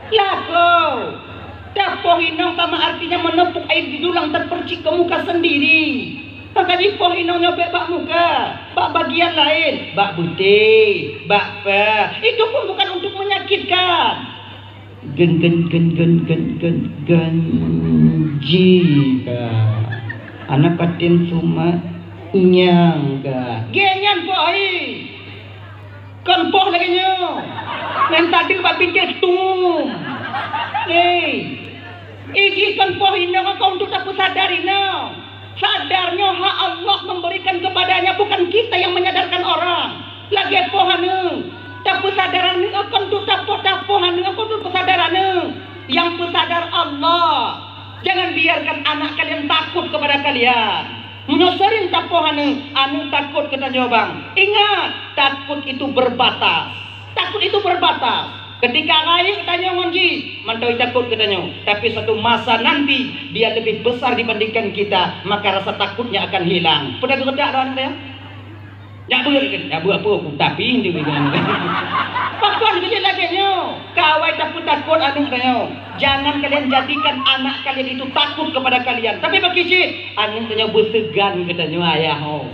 Lakoe. Tapoh inong sama artinya menepuk air di dulang terpercik ke muka sendiri. Maka jipoh inong nyoe bèk bak muka, bak bagian laén, bak beutée, bak pah. Itu pun bukan untuk menyakitkan. Gen, gen, gen, gen, gen, gen, gen, jika. Hana patem sumat nyang ka. Gét nyan poh hai. Kon poh lagée nyoe. Nyan tadi bak pintoe tum. Hei. Iji kon poh inong kon untuk tapeusadar inong. Sadar nyoe hak Allah memberikan kepadanya, bukan kita yang menyadarkan orang. Lagée poh aneuk. Tapeusadar aneuk kon untuk tapoh-tapoh aneuk kon untuk peusadar aneuk. Yang peusadar Allah. Jangan biarkan anak kalian takut kepada kalian. Meunyoe sering tapoh aneuk, aneuk takot keu tanyoe bang. Ingat, takut itu berbatas. Takut itu berbatas. Ketika rayeuk tanyoe ngon jih, mantong takot keu tanyoe. Tapi suatu masa nanti, dia lebih besar dibandingkan kita, maka rasa takutnya akan hilang. Peue tageudak lé aneuk tanyoe? Nyak beuet keu, nyak beuet apa aku tapi dia bilang. Pakon keu jeuet lagée nyoe? Kawai tapeutakot aneuk tanyoe. Jangan kalian jadikan anak kalian itu takut kepada kalian. Tapi bagi cit, aneuk tanyoe beuseugan keu tanyoe ayah ho.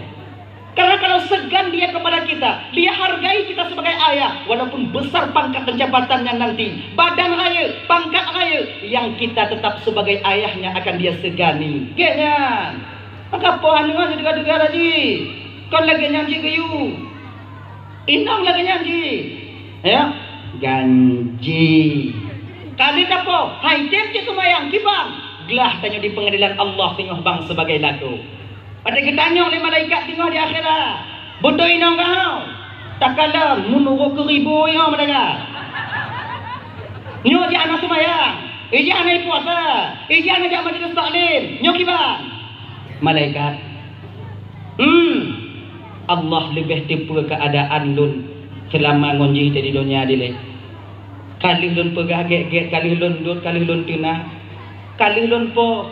Karena kalau segan dia kepada kita, dia hargai kita sebagai ayah, walaupun besar pangkat dan jabatannya nanti, badan rayeuk, pangkat rayeuk, yang kita tetap sebagai ayahnya akan dia segani. Gét nyan. Maka poh aneuk nyoe deuga-deuga laju. Kon lagée nyan cit geuyue. Inong lagée nyan cit. Ya, ganji. Kali tapoh, hai tem cit seumayang kiban. Glah tanyoe di pengadilan Allah singoh bang sebagai lakoe. Watée geutanyong lé malaikat singoh di akhirat, "Beutôi inong kah?" Takalon meunurot keu ribu nyoe malaikat. Nyoe jih hana seumayang, ijih hana ipuasa, ijih hana jak majelis taklim. Nyoe kiban? Malaikat, "Hmm, Allah leubeh teupeue keuadaan lôn seulama ngon jih di donya dilée. Ka lheueh lôn peugah gét-gét, ka lheueh lôn dot, ka lheueh lôn teuna, ka lheueh lôn poh,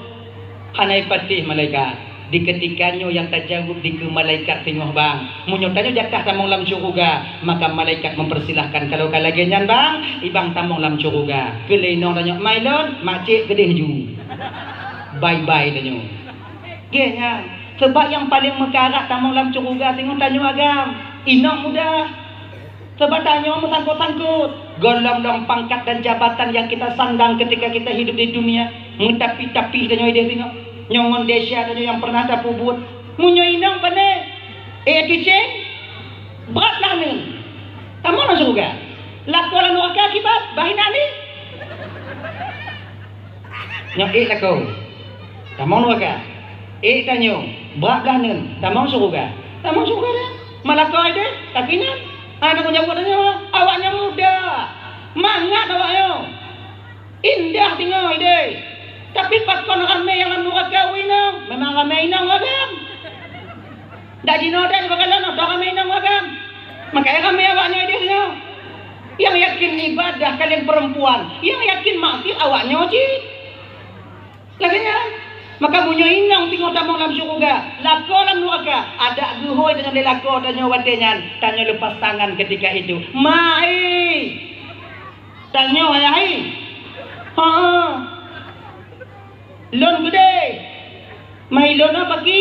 hana ipatéh malaikat." Di keutika nyoe nyang tajaweueb dikeue malaikat singoh bang. Meunyoe tanyoe jatah tamong lam syeuruga, maka malaikat mempersilahkan, kalau ka lagée nyan bang, ibang tamong lam syeuruga. Keu lé inong tanyoe, "Mai lôn, makcik keudeh ju." Bye-bye tanyoe. Gét nyan. Sebab nyang paleng meukarat tamong lam syeuruga singoh tanyoe agam. Inong muda. Sebab tanyoe meusangkot-sangkot. Gohlom-lom pangkat dan jabatan nyang kita sandang ketika kita hidup di dunia. Meutapi-tapi tanyoe ideh singoh. Nyoe ngon desya tanyoe nyang pernah tapeubuet. Meunyoe inong pane, eh, kiceng, brat lah neuen. Tamong lam syeuruga. Lakoe lam nuraka akibat, bah inan ni. Nyoe ék lakoe. Tamong nuraka. Ék tanyoe, brat blah neuen, tamong syeuruga. Tamong syeuruga dah. Malakoe deh, tapi nyan. Hana tanggung jaweueb tanyoe. Awak nyan muda. Mangat awak nyoe. Indah teungoh ideh. Tapi pakon ramé nyang lam nuraka u inong? Memang ramé inong agam. Dak jinoe dak bak kalon dah ramé inong agam. Makanya ramé awak nyoe ideh nyoe. Yang yakin ibadah kalian perempuan, yang yakin maksiat awak nyoe cit. Lagée nyan. Maka meunyoe inong teungoh tamong lam syeuruga, lakoe lam nuraka, adak geuhôi tanyoe lé lakoe tanyoe watée nyan, tanyoe lepas tangan ketika itu. Mai! Tanyoe ayah hai. Ha. Lôn geude. Mai lôn apa ki?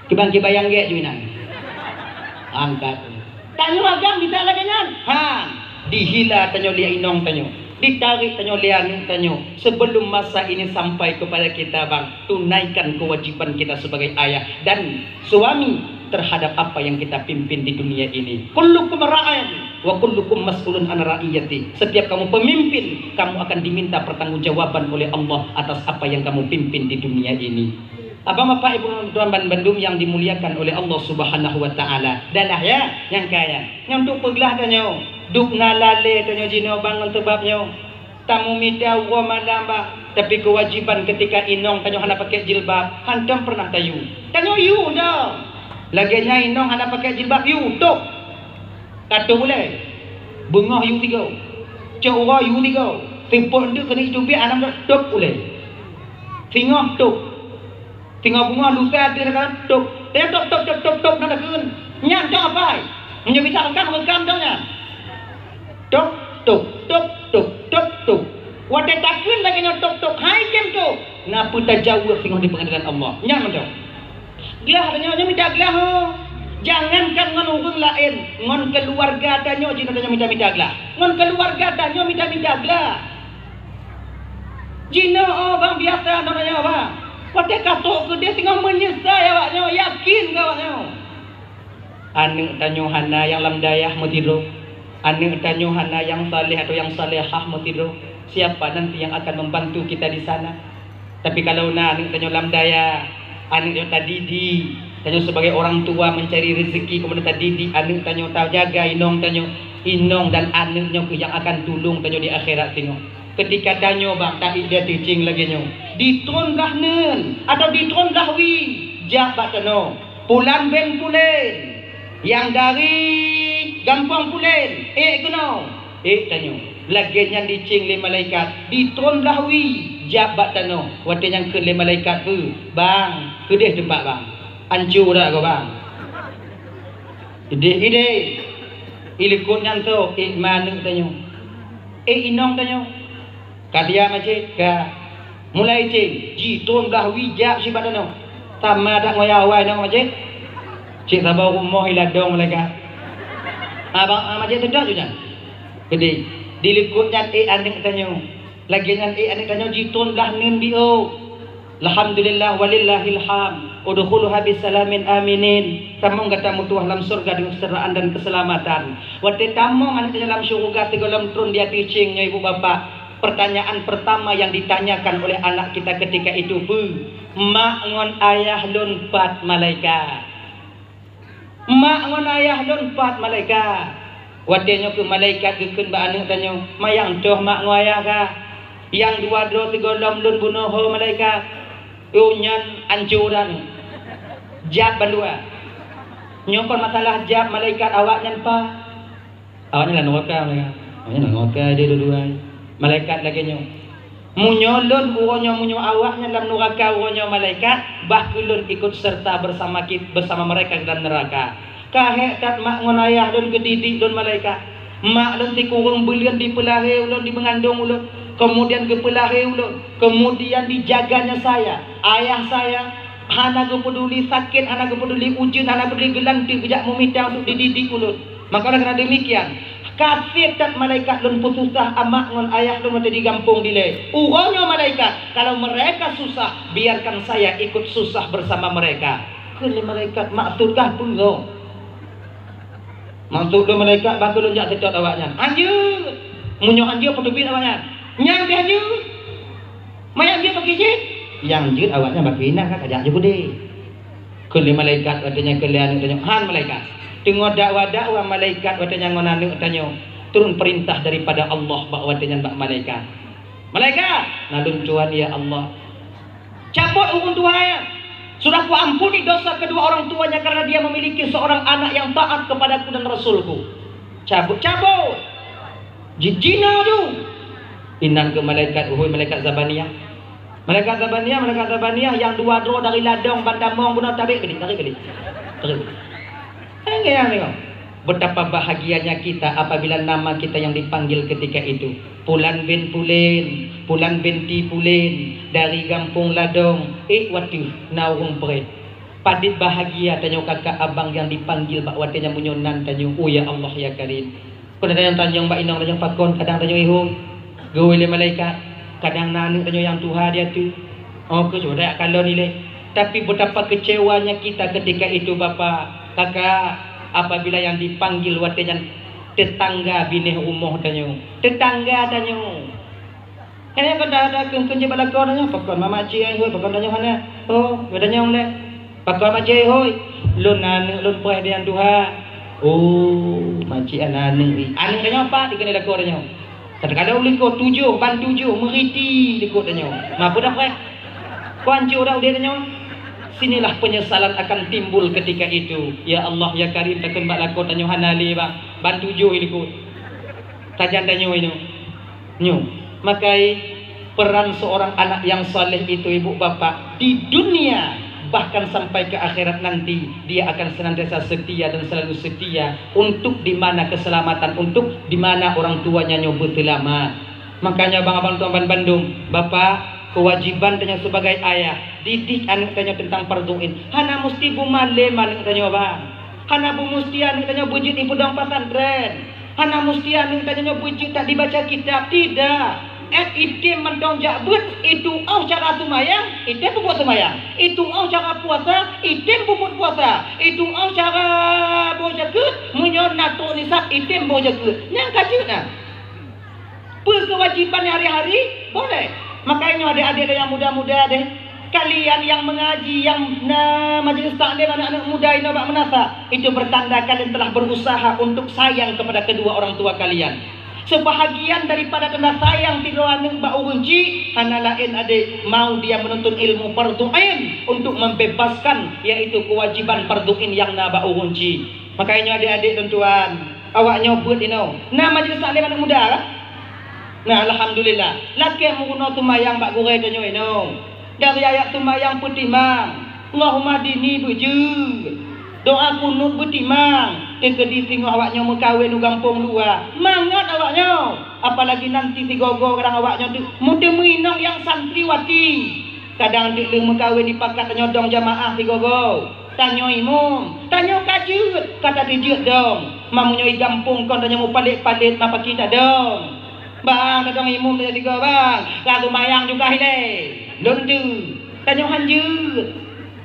Kiban kiban nyang gét ju inan. Angkat. Tanyoe agam bisa lagée nyan. Ha. Dihila tanyoe lé inong tanyoe. Ditarék tanyoe lé aneuk tanyoe. Sebelum masa ini sampai kepada kita bang, tunaikan kewajiban kita sebagai ayah dan suami terhadap apa yang kita pimpin di dunia ini. Kullukum ra'in wa kullukum mas'ulun an ra'iyati. Setiap kamu pemimpin, kamu akan diminta pertanggungjawaban oleh Allah atas apa yang kamu pimpin di dunia ini. Abang, bapak, ibu, tuan ban bandum yang dimuliakan oleh Allah Subhanahu wa taala. Dah lah ya, nyang kaya. Nyang untuk peuglah tanyoe, dub na lalé tanyoe jinoe bang ngon teubab nyoe. Tamumita uroe malam bah, tapi keuwajiban keutika inong tanyoe hana pakai jilbab, hantom pernah tayue. Tanyoe yue dong. Lagée nyan inong hana pakai jilbab, yue tôb. Ka tôb ulée. Beungoh yue tigoe. Cok uroe yue tigoe. Sipok nteuk keuneuk jiteubiet hana tôb ulée. Singoh tôb. Singoh beungoh lusa deuh ka tôb. Tôb, tôb, tôb, tôb, tôb, tôb, na takheun. Nyan dong apai. Meunyoe bisa rekam, rekam dong nyan. Tôb, tôb, tôb, tôb, tôb, tôb. Watée takheun lagée nyoe tôb, tôb, hai tem tôb. Na peue tajaweueb singoh di peungadilan Allah. Nyan mantong. Glah tanyoe nyoe mita glah ho. Jangankan ngon ureuëng laén, ngon keuluwarga tanyoe jinoe tanyoe mita-mita glah. Ngon keuluwarga tanyoe mita-mita glah. Jinoe oh bang biasa nyoe tanyoe bang. Watée ka trok keudeh teungoh meunyeusai awaknyoe, yakin keu awaknyoe. Aneuëk tanyoe hana nyang lam dayah meutidroe. Aneuëk tanyoe hana nyang saleh atau nyang salehah meutidroe. Siapa nanti yang akan membantu kita di sana? Tapi kalau na aneuëk tanyoe lam dayah, aneuëk nyoe tadidik, tanyoe sebagai orang tua mencari rezeki, kemudian tadidik aneuëk tanyoe, tajaga inong tanyoe, inong dan aneuëk nyoe keuh nyang akan tulông tanyoe di akhirat teungoh. Keutika tanyoe bang, taék di ateueh céng lagée nyoe, di tron blah neuen atau di tron blah wie, jak bak tanoh. Pulan bin Pulen, nyang dari gampông Pulen, ék keunoe, ék tanyoe. Lagée nyan dicéng lé malaikat, di tron blah wie, jak bak tanoh. Watée nyan kheun lé malaikat, "Beu, bang, keudeh teumpat bang." Anco dak kah bang? Ideh-ideh. Ilikot nyan trok, ék ma aneuëk tanyoe, ék inong tanyoe. Ka dia macet, ka. Mulai céng, jitron blah wie jak sibak tanoh. Sama that ngon nyang awai nyoe macet. Cit saboh rumoh iladong malaikat. Abang, ah, macet seudok ju nyan. Jadi, dilikot nyan ék aneuëk tanyoe. Lagée nyan ék aneuëk tanyoe jitron blah neuen biôh. Alhamdulillah walillahil hamd. Udkhuluha bisalamin aminin. Tamong gata meutuah lam syurga deungon keuseujahtéraan dan keuseulamatan. Watée tamong aneuëk tanyoe lam syurga sigohlom tron di ateueh céng nyoe ibu bapak, pertanyaan pertama yang ditanyakan oleh anak kita ketika itu, "Beu, mak ngon ayah lôn pat malaikat?" "Mak ngon ayah lôn pat malaikat?" Watée nyoe keuh malaikat geukheun bak aneuëk tanyoe, "Manyang toh mak ngon ayah kah? Nyang dua droe sigohlom lôn bunoe ho malaikat." Oh, nyan anco dah nyoe. Jak bandua. Nyoe kon masalah jak malaikat, awaknyan pat? Awaknyan lam nuraka, malaikat. Awaknyan lam nuraka, dia dua-dua. Malaikat lagée nyoe. Meunyoe lôn uroe nyoe, meunyoe awaknyan lam nuraka uroe nyoe malaikat, bah keu lôn ikut serta bersama kit-, bersama mereka ke dalam neraka. Ka hék that mak ngon ayah lôn geudidik lôn malaikat. Mak lôn sikureueng buleuen dipeulahé ulôn, dimeungandong ulôn, kemudian geupeulahé ulôn, kemudian dijaganya saya. Ayah saya hana geupeuduli sakét, hana geupeuduli ujeuen, hana peuduli geulanteuk, geujak meumita untuk dididik ulôn. Maka oleh karena demikian, ka sép that malaikat lôn peususah amak ngon ayah lôn watée di gampông dilée. Uroe nyoe malaikat, kalau mereka susah, biarkan saya ikut susah bersama mereka. Kheun lé malaikat, "Maksud kah peue?" "Maksud lôn malaikat, bah keu lôn jak seutôt awaknyan." "Hanjeuet! Meunyoe hanjeuet, peuteubiet awaknyan." "Nyan pih hanjeuet? Manyang jeuet bak keuh cit?" "Nyang jeuet awaknyan bak keuh inan ka kajak jeuet keudeh." Kheun lé malaikat watée nyan kheun lé aneuëk tanyoe, "Han malaikat, teungoh dakwa-dakwa malaikat watée nyan ngon aneuëk tanyoe, turun peurintah daripada Allah bak watée nyan bak malaikat. Malaikat, na lôn tuan ya Allah, cabot huköm Tuhan nyan. Sudah kuampuni dosa kedua orang tuanya karena dia memiliki seorang anak yang taat kepadaku dan Rasulku. Cabot, cabot! Jijinoe ju!" Inan keu malaikat, "Uhôi malaikat Zabaniah. Malaikat Zabaniah, malaikat Zabaniah, nyang dua droe dari ladong ban tamong bunoe, tabiet keudiek, tabiet keudiek. Tabiet keudiek." Hai gaya tengok. Betapa bahagianya kita apabila nama kita yang dipanggil ketika itu. Pulan bin Pulen, Pulan binti Pulen, dari gampông ladong, ék wateuh na ureuëng preh. Padit bahagia tanyoe kakak abang nyang dipanggil bak watée nyan meunyoe nan tanyoe, oh ya Allah ya Karim. Kon ada nyang tanyong bak inong tanyoe pakon, kadang tanyoe ihôi. Geuhôi lé malaikat, kadang na aneuëk tanyoe nyang tuha di ateueh. Oh, keu sudah kalon ilée. Tapi betapa kecewanya kita ketika itu, Bapak, Kakak, apabila nyang dipanggil watée nyan tetangga binéh rumoh tanyoe. Tetangga tanyoe. Hana peugah dah keu keu jeuet bak lakoe tanyoe, pakon mama cik ai hôi, pakon tanyoe hana. Oh, geutanyoe lé. Pakon mak cik ai hôi, lôn na aneuëk lôn preh di nyang tuha. Oh, mak cik ai na aneuëk. Aneuëk tanyoe pat dikeue lakoe tanyoe. Takalon likot tujoh, ban tujoh, meuriti likot tanyoe. Ma peue dah preh? Kon hanco dah udeb tanyoe. Sinilah penyesalan akan timbul ketika itu. Ya Allah, ya Karim, takheun bak lakoe tanyoe hana lé, bang. Ban tujoh likot. Sajan tanyoe nyoe. Nyoe, makai peran seorang anak yang saleh itu, ibu bapak, di dunia bahkan sampai ke akhirat nanti, dia akan senantiasa setia dan selalu setia untuk di mana keselamatan, untuk di mana orang tuanya nyoe beuselamat. Makanya, bang, abang, tuan, ban bandum, bapak, kewajiban tanyoe sebagai ayah, didik aneuëk tanyoe tentang fardhu ain. Hana musti beumalem aneuëk tanyoe, bang. Hana beu musti aneuëk tanyoe beujeuet ipeudong pesantren. Hana musti aneuëk tanyoe beujeuet that dibaca kitab, tidak. Item mantong jak beuet, itu'oh cara seumayang, item peubuet seumayang. Itu'oh cara puasa, item peubuet puasa. Itu'oh cara boh jakeuet, meunyoe na trok nisab, item boh jakeuet. Nyang ka jeuet na. Peue keuwajiban hari-hari? Boleh. Makanya adek-adek nyang muda-muda deh, kalian yang mengaji, yang na majelis taklim anak-anak muda inoe bak meunasah, itu bertanda kalian telah berusaha untuk sayang kepada kedua orang tua kalian. Sebahagian daripada tanda sayang sidroe aneuk bak ureueng chik hana laén adek, mau dia menuntut ilmu fardhu ain untuk membebaskan, yaitu kewajiban fardhu ain nyang na bak ureueng chik. Makanya adek-adek dan tuan, awaknyoe beuet inoe. Na majelis taklim aneuk muda kah? Nah, alhamdulillah. Lakée meurunoe seumayang bak gurée tanyoe inoe. Dari ayat seumayang peutimang, Allahumma hdini beujeuet. Doa kunut beutimang. Teukeudi singoh awaknyoe meukawen u gampông luwa, mangat awaknyoe. Apalagi nanti sigoe-goe kadang awaknyoe tu meuteumui inong nyang santriwati. Kadang teuk lheueh meukawen dipakat tanyoe dong jamaah sigoe-goe. Tanyoe imum, tanyoe ka jeuet, ka tateujeuet dong. Ma meunyoe i gampông kon tanyoe mupalét-palét ma paki tadong. Bang, tadong imum tanyoe sigoe, bang. Ka seumayang juga ilée. Lôn teuk. Tanyoe han jeuet.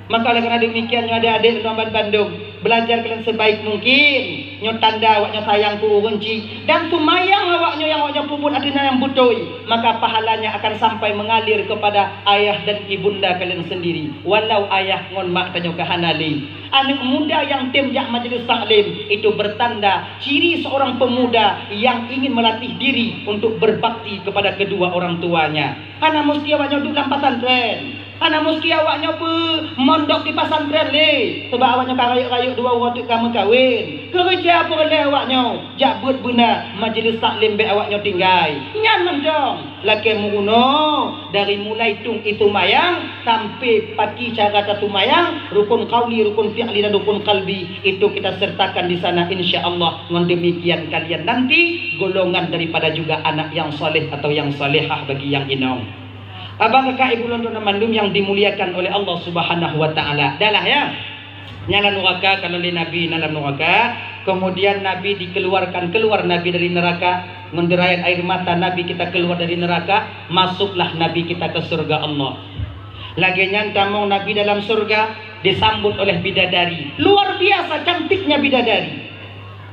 Maka oleh karena demikian, nyoe adek-adek lôn ban bandum, belajar kalian sebaik mungkin. Nyoe tanda awaknyoe sayang keu ureueng chik. Dan seumayang awaknyoe nyang awaknyoe peubuet ateueh nan nyang beutôi, maka pahalanya akan sampai mengalir kepada ayah dan ibunda kalian sendiri, walau ayah ngon mak tanyoe ka hana lé. Aneuk muda nyang tem jak majelis taklim, itu bertanda ciri seorang pemuda yang ingin melatih diri untuk berbakti kepada kedua orang tuanya. Hana musti awaknyoe duek lam pesantren. Hana musti awaknyoe peumondok di pesantren lé, sabab awaknyoe ka rayeuk-rayeuk dua uroe teuk ka meukawen. Keureuja peureulée awaknyoe jak beuet beuna majelis taklim bék awaknyoe tinggai. Nyan mantong lakée meurunoe dari mulai tueng i seumayang sampai paki cara taseumayang, rukun qauli, rukun fi'li dan rukun qalbi itu kita sertakan di sana, insya Allah. Ngon demikian kalian nanti golongan daripada juga anak yang saleh atau yang salehah bagi yang inong. Abang kakak ibu lôn droeneuh mandum nyang dimuliakan oleh Allah Subhanahu wa Ta'ala. Dah lah, ya. Nyan lam nuraka, kalau lé Nabi na lam nuraka, kemudian Nabi dikeluarkan, keluar Nabi dari neraka, ngon derayat air mata Nabi kita keluar dari neraka, masuklah Nabi kita ke surga Allah. Lagée nyan tamong Nabi dalam surga, disambut oleh bidadari. Luar biasa cantiknya bidadari.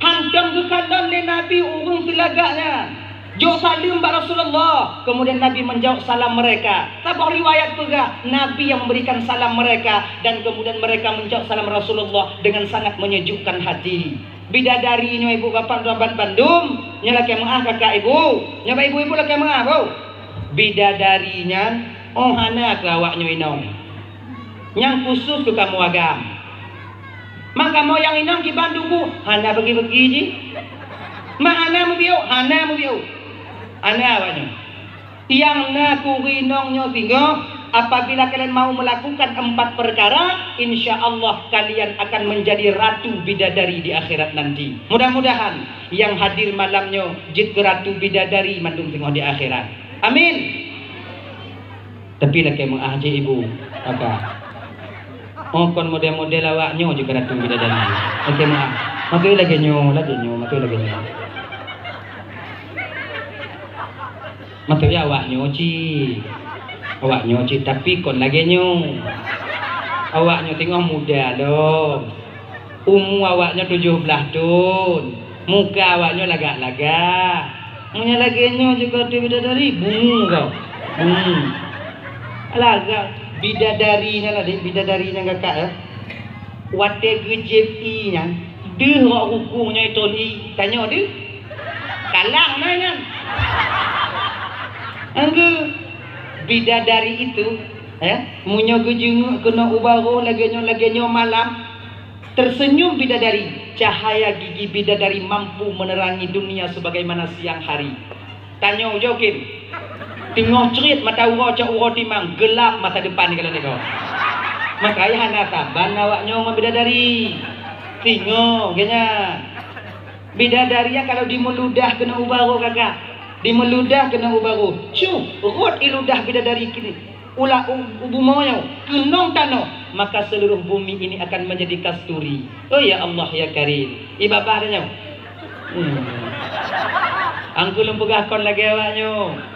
Hantom geukalon lé Nabi ureuëng teulagak nyan. Jok saleuem bak Rasulullah. Kemudian Nabi menjawab salam mereka. Saboh riwayat peugah, Nabi yang memberikan salam mereka dan kemudian mereka menjawab salam Rasulullah dengan sangat menyejukkan hati. Bidadari nyoe ibu bapak tuan bandum, nyoe lakée meuah kakak ibu. Nyoe bak ibu-ibu lakée meuah, Bu. Bidadari nyan, oh hana keu awaknyoe inong. Nyang khusus keu kamoe agam. Mak kamoe nyang inong kiban dubu, hana bagi-bagi jih. Mak hana mubiôk, hana mubiôk. Hana awaknyoe. Nyang na keu ureuëng inong nyoe singoh, apabila kalian mau melakukan empat perkara, insya Allah kalian akan menjadi ratu bidadari di akhirat nanti. Mudah-mudahan nyang hadir malam nyoe jeuet keu ratu bidadari mandum singoh di akhirat. Amin. Tapi lakée meuah jih ibu, maka. Oh kon model-model awaknyoe jeuet keu ratu bidadari. Lakée meuah. Maka lagée nyoe, lagée nyoe, maka lagée nyoe. Maksudnya awaknyoe cit. Awaknyoe cit, tapi kon lagée nyoe. Awaknyoe teungoh muda lom. Umu awaknyoe tujoh blaih thon. Muka awaknyoe lagak-lagak. Meunyoe lagée nyoe juga tu bidadari, bungu kau. Bungu. Lagak bidadari nyan ladek, bidadari nyan kakak, ya. Watée geujieb ié nyan, deuh rot rukung nyoe ithon ié, tanyoe deuh. Kalang na nyan. Anggeu bidadari itu, eh, meunyoe geujeungeuk keunoe u barô lagée nyoe, lagée nyoe malam, tersenyum bidadari, cahaya gigi bidadari mampu menerangi dunia sebagaimana siang hari. Tanyoe ujoe kin. Teungoh crit mata uroe cok uroe timang, geulap masa depan kalau niko. Makanya hana saban awaknyoe ngon bidadari. Singoh geuh nyan. Bidadari nyan kalau dimeuludah keunoe u barô kakak. Dimeuludah keunoe u barô. Cuh, rot ié ludah bidadari kini. Ulah u, u bumoe nyoe, keunong tanoh, maka seluruh bumi ini akan menjadi kasturi. Oh ya Allah ya Karim. Ié babah tanyoe. Hmm. Angku lôn peugah kon lagée awaknyoe.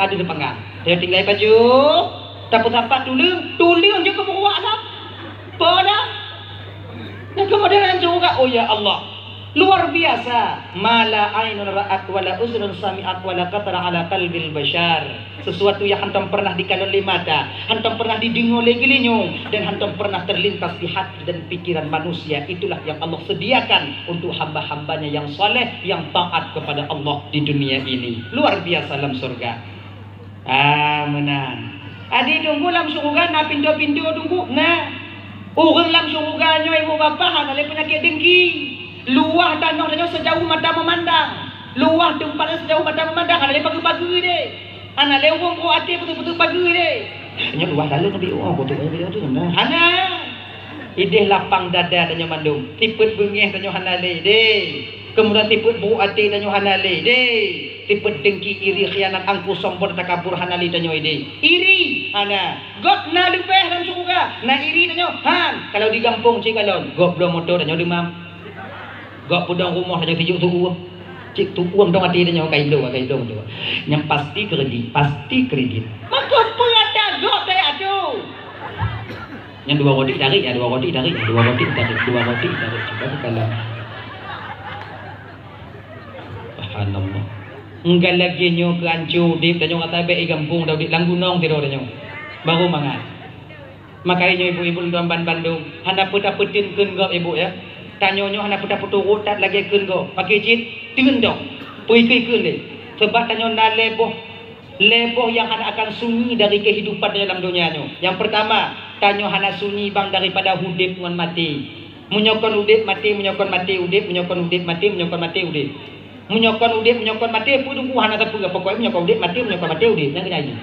Ka di depan kan. Dia tinggai baju, tapeusapat tuleueng, tuleueng je keu beuruak lam. Peue dah? Nyang keu modern syuruga, oh ya Allah. Luar biasa. Ma la ainun ra'at wa la uzunun sami'at wa la khatara ala qalbil bashar. Sesuatu yang hantom pernah dikalon lé mata, hantom pernah dideungoe lé geulinyueng, dan hantom pernah terlintas di hati dan pikiran manusia, itulah yang Allah sediakan untuk hamba-hamba-Nya yang saleh, yang taat kepada Allah di dunia ini. Luar biasa lam syurga. Ah, meunan. Adi Teungku, lam syuruga na pintoe-pintoe Teungku? Na. Ureuëng lam syuruga nyoe, ibu bapa, hana lé peunyakét dengki. Luwah tanoh tanyoe sejauh mata memandang. Luwah teumpat nyoe sejauh mata memandang, hana lé pageue-pageue deh. Hana lé ureuëng beuruek até peuteuk-peuteuk pageue deh. Nyoe luwah lalu nabi, oh, peuteuk pageue tu, na. Hana. Ideh lapang dada tanyoe mandum. Tipet beungéh tanyoe hana lé deh. Keumudian tipet beuruek até tanyoe hana lé deh. Tipet dengki, iri, khianat, angkuh, sombong, takabur hana lé tanyoe ideh. Iri hana. Gob na leubeh lam syuruga, na iri tanyoe? Han. Kalau di gampông cit kalon, gob bloe moto tanyoe deumam. Gob peudong rumoh tanyoe sijuek tuuem. Cit tuuem dong até tanyoe, ka ilong, ka ilong tu. Nyang pasti kredit, pasti kredit. Maka peurata gob daya tu. Nyang dua roti tarik, ya, dua roti tarik, ya, dua roti tarik, dua roti tarik. Cuba bukan lah. Subhanallah. Enggak lagée nyoe keu ancô udeb tanyoe, rata bék i gampông dah udeb lam gunong sidroe tanyoe. Baru mangat. Maka nyoe ibu-ibu lôn tuan ban bandum, hana peue tapeuteun kheun gob ibu ya. Tanyoe nyoe hana peue tapeuturot that lagée kheun gob. Pakri cit, teun dong. Peue kheun lé. Sebab tanyoe na lhée boh, lhée boh nyang hana akan sunyi dari kehidupan tanyoe lam donya nyoe. Nyang pertama, tanyoe hana sunyi bang daripada udeb ngon maté. Meunyoe kon udeb maté, meunyoe kon maté udeb, meunyoe kon udeb maté, meunyoe kon maté udeb. Meunyoe kon udeb, meunyoe kon maté, peue teungku hana sapeue, pokoknya meunyoe kon udeb maté, meunyoe kon maté udeb, nyang keunan jih.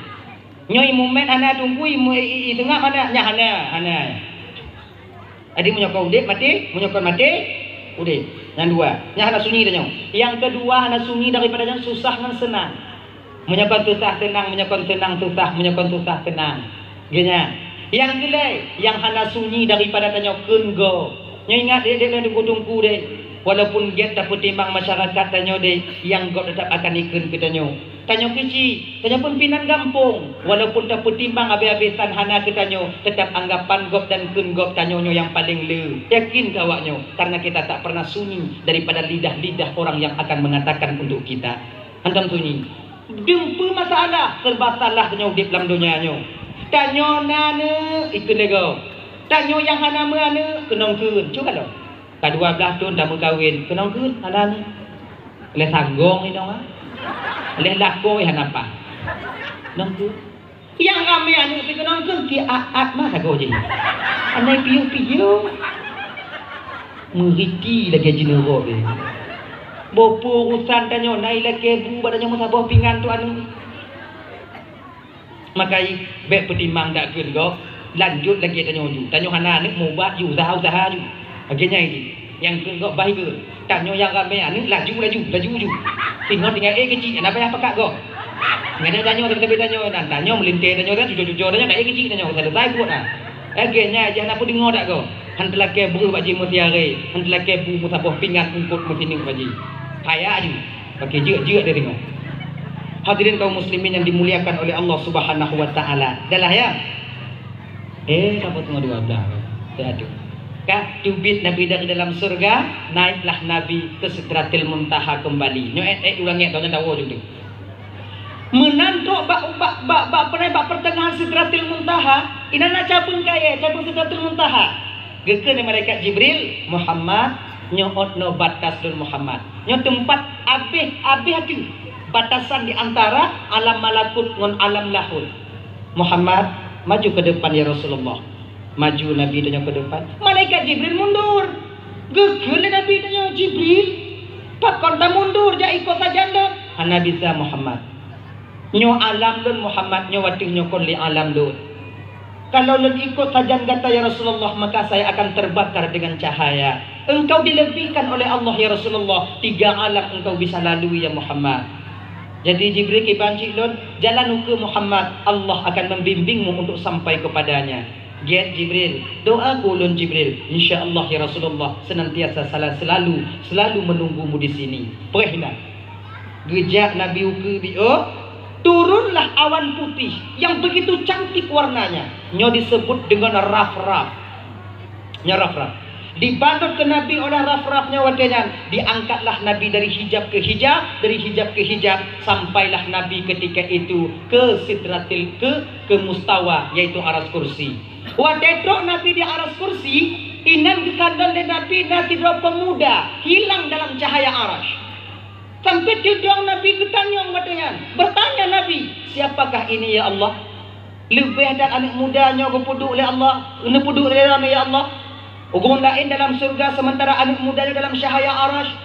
Nyoe imumet hana teungku, imu-, i, i, i seungab hana, nyan hana, hana. Jadi meunyoe kon udeb maté, meunyoe kon maté udeb. Nyang dua, nyan hana sunyi tanyoe. Nyang keudua hana sunyi daripada nyan susah ngon seunang. Meunyoe kon susah seunang, meunyoe kon seunang susah, meunyoe kon susah seunang. Geuhnyan. Nyang keulhée, nyang hana sunyi daripada tanyoe kheun gob. Nyoe ingat deh, deh, deh, teungku-teungku deh. Walaupun gét tapeutimang masyarakat tanyoe deh, nyang gob teutap akan ikheun keu tanyoe. Tanyoe keuchik, tanyoe pimpinan gampông. Walaupun tapeutimang habéh-habéh tan hana keu tanyoe, teutap anggapan gob dan kheun gob tanyoe nyoe nyang paleng le. Yakin keu awak nyoe, karena kita tak pernah sunyi daripada lidah-lidah orang yang akan mengatakan untuk kita. Hantom sunyi. Dum peue masalah, serba salah tanyoe udeb lam donya nyoe. Tanyoe na aneuk, ikheun lé gob. Tanyoe nyang hana meu aneuk, keunong kheun. Cuba lom. Ka dua blaih thon tameukawen, keunong kheun, hana aneuk. Lhée sanggong inong ah. Lhée lakoe hana paih. Keunong kheun. Nyang ramé aneuk pih keunong kheun, ki at-at mah sagoe jih. Anai piôh-piôh. Meuriti lagée jineurok deh. Boh peue urusan tanyoe, na ilakée bu bak tanyoe meusaboh pingan tu aneuk. Maka i, bék peutimang dak kheun gob, lanjut lagée tanyoe ju. Tanyoe hana aneuk, mubat ju, usaha-usaha ju. Lagée nyan jih. Nyang kheun gob bah ikheun. Tanyoe nyang ramé aneuk laju, laju, laju ju. Singoh tinggai éh keuchik, hana payah pakat gob. Nyan tanyoe, tapi tanyoe, dan tanyoe meulintée tanyoe, dan cucoe-cucoe tanyoe, dak éh keuchik tanyoe, selesai buet dah. Lagée nyan jih hana peudeungoe dak gob. Han teulakée breueh bak jih meusiaré, han teulakée bu meusaboh pingan eungkot meusineuk bak jih. Kaya ju. Pakai jeuet-jeuet dia tengok. Hadirin kaum muslimin yang dimuliakan oleh Allah Subhanahu wa taala. Dah lah ya? Eh, dapat cuma dua belas. Satu. Ka teubiet Nabi dari dalam surga, naiklah Nabi ke Sidratil Muntaha kembali. Nyoe eh, eh, ulang eh, tahu nyan tahu juga. Meunan trok bak, bak, bak, bak, bak pertengahan Sidratil Muntaha, inan na cabeueng kayée, cabeueng Sidratil Muntaha. Geukheun lé malaikat Jibril, "Muhammad, nyoe ôt noe batas lôn Muhammad. Nyoe teumpat abéh-abéh ateueh, batasan di antara alam malakut ngon alam lahut. Muhammad, maju ke depan ya Rasulullah." Maju Nabi tanyoe ke depan. Malaikat Jibril mundur. Geukheun lé Nabi tanyoe, "Jibril, pakon tamundur jak ikot sajan lôn?" "Hana bisa Muhammad. Nyoe alam lôn Muhammad, nyoe watée nyoe kon lé alam lôn. Kalau lôn ikot sajan gata ya Rasulullah, maka saya akan terbakar dengan cahaya. Engkau dilebihkan oleh Allah ya Rasulullah, tiga alam engkau bisa lalui ya Muhammad. Jadi Jibril kiban cit lôn, jalan ukeue Muhammad, Allah akan membimbingmu untuk sampai kepadanya." "Gét Jibril, doa keu ulôn Jibril, insya Allah ya Rasulullah senantiasa sala-, selalu, selalu menunggumu di sini." Preh na. Geujak Nabi ukeue di ôt, Turunlah awan putih yang begitu cantik warnanya. Nyoe disebut dengan raf-raf. Nyoe raf-raf. Dibalut keu Nabi oleh raf-raf nyoe watée nyan, diangkatlah Nabi dari hijab ke hijab, dari hijab ke hijab, sampailah Nabi ketika itu ke Sidratil, ke, ke Mustawa, yaitu Aras Kursi. Watée trok Nabi di Aras Kursi, inan geukalon lé Nabi na sidroe pemuda hilang dalam cahaya Arasy. Sampai teudong Nabi geutanyong watée nyan. Bertanya Nabi, "Siapakah ini, ya Allah? Leubeh that aneuëk muda nyoe geupeuduek lé Allah, geupeuduek lé Droeneuh, ya Allah. Ureuëng laén dalam syeuruga sementara aneuëk muda nyoe dalam cahaya Arasy.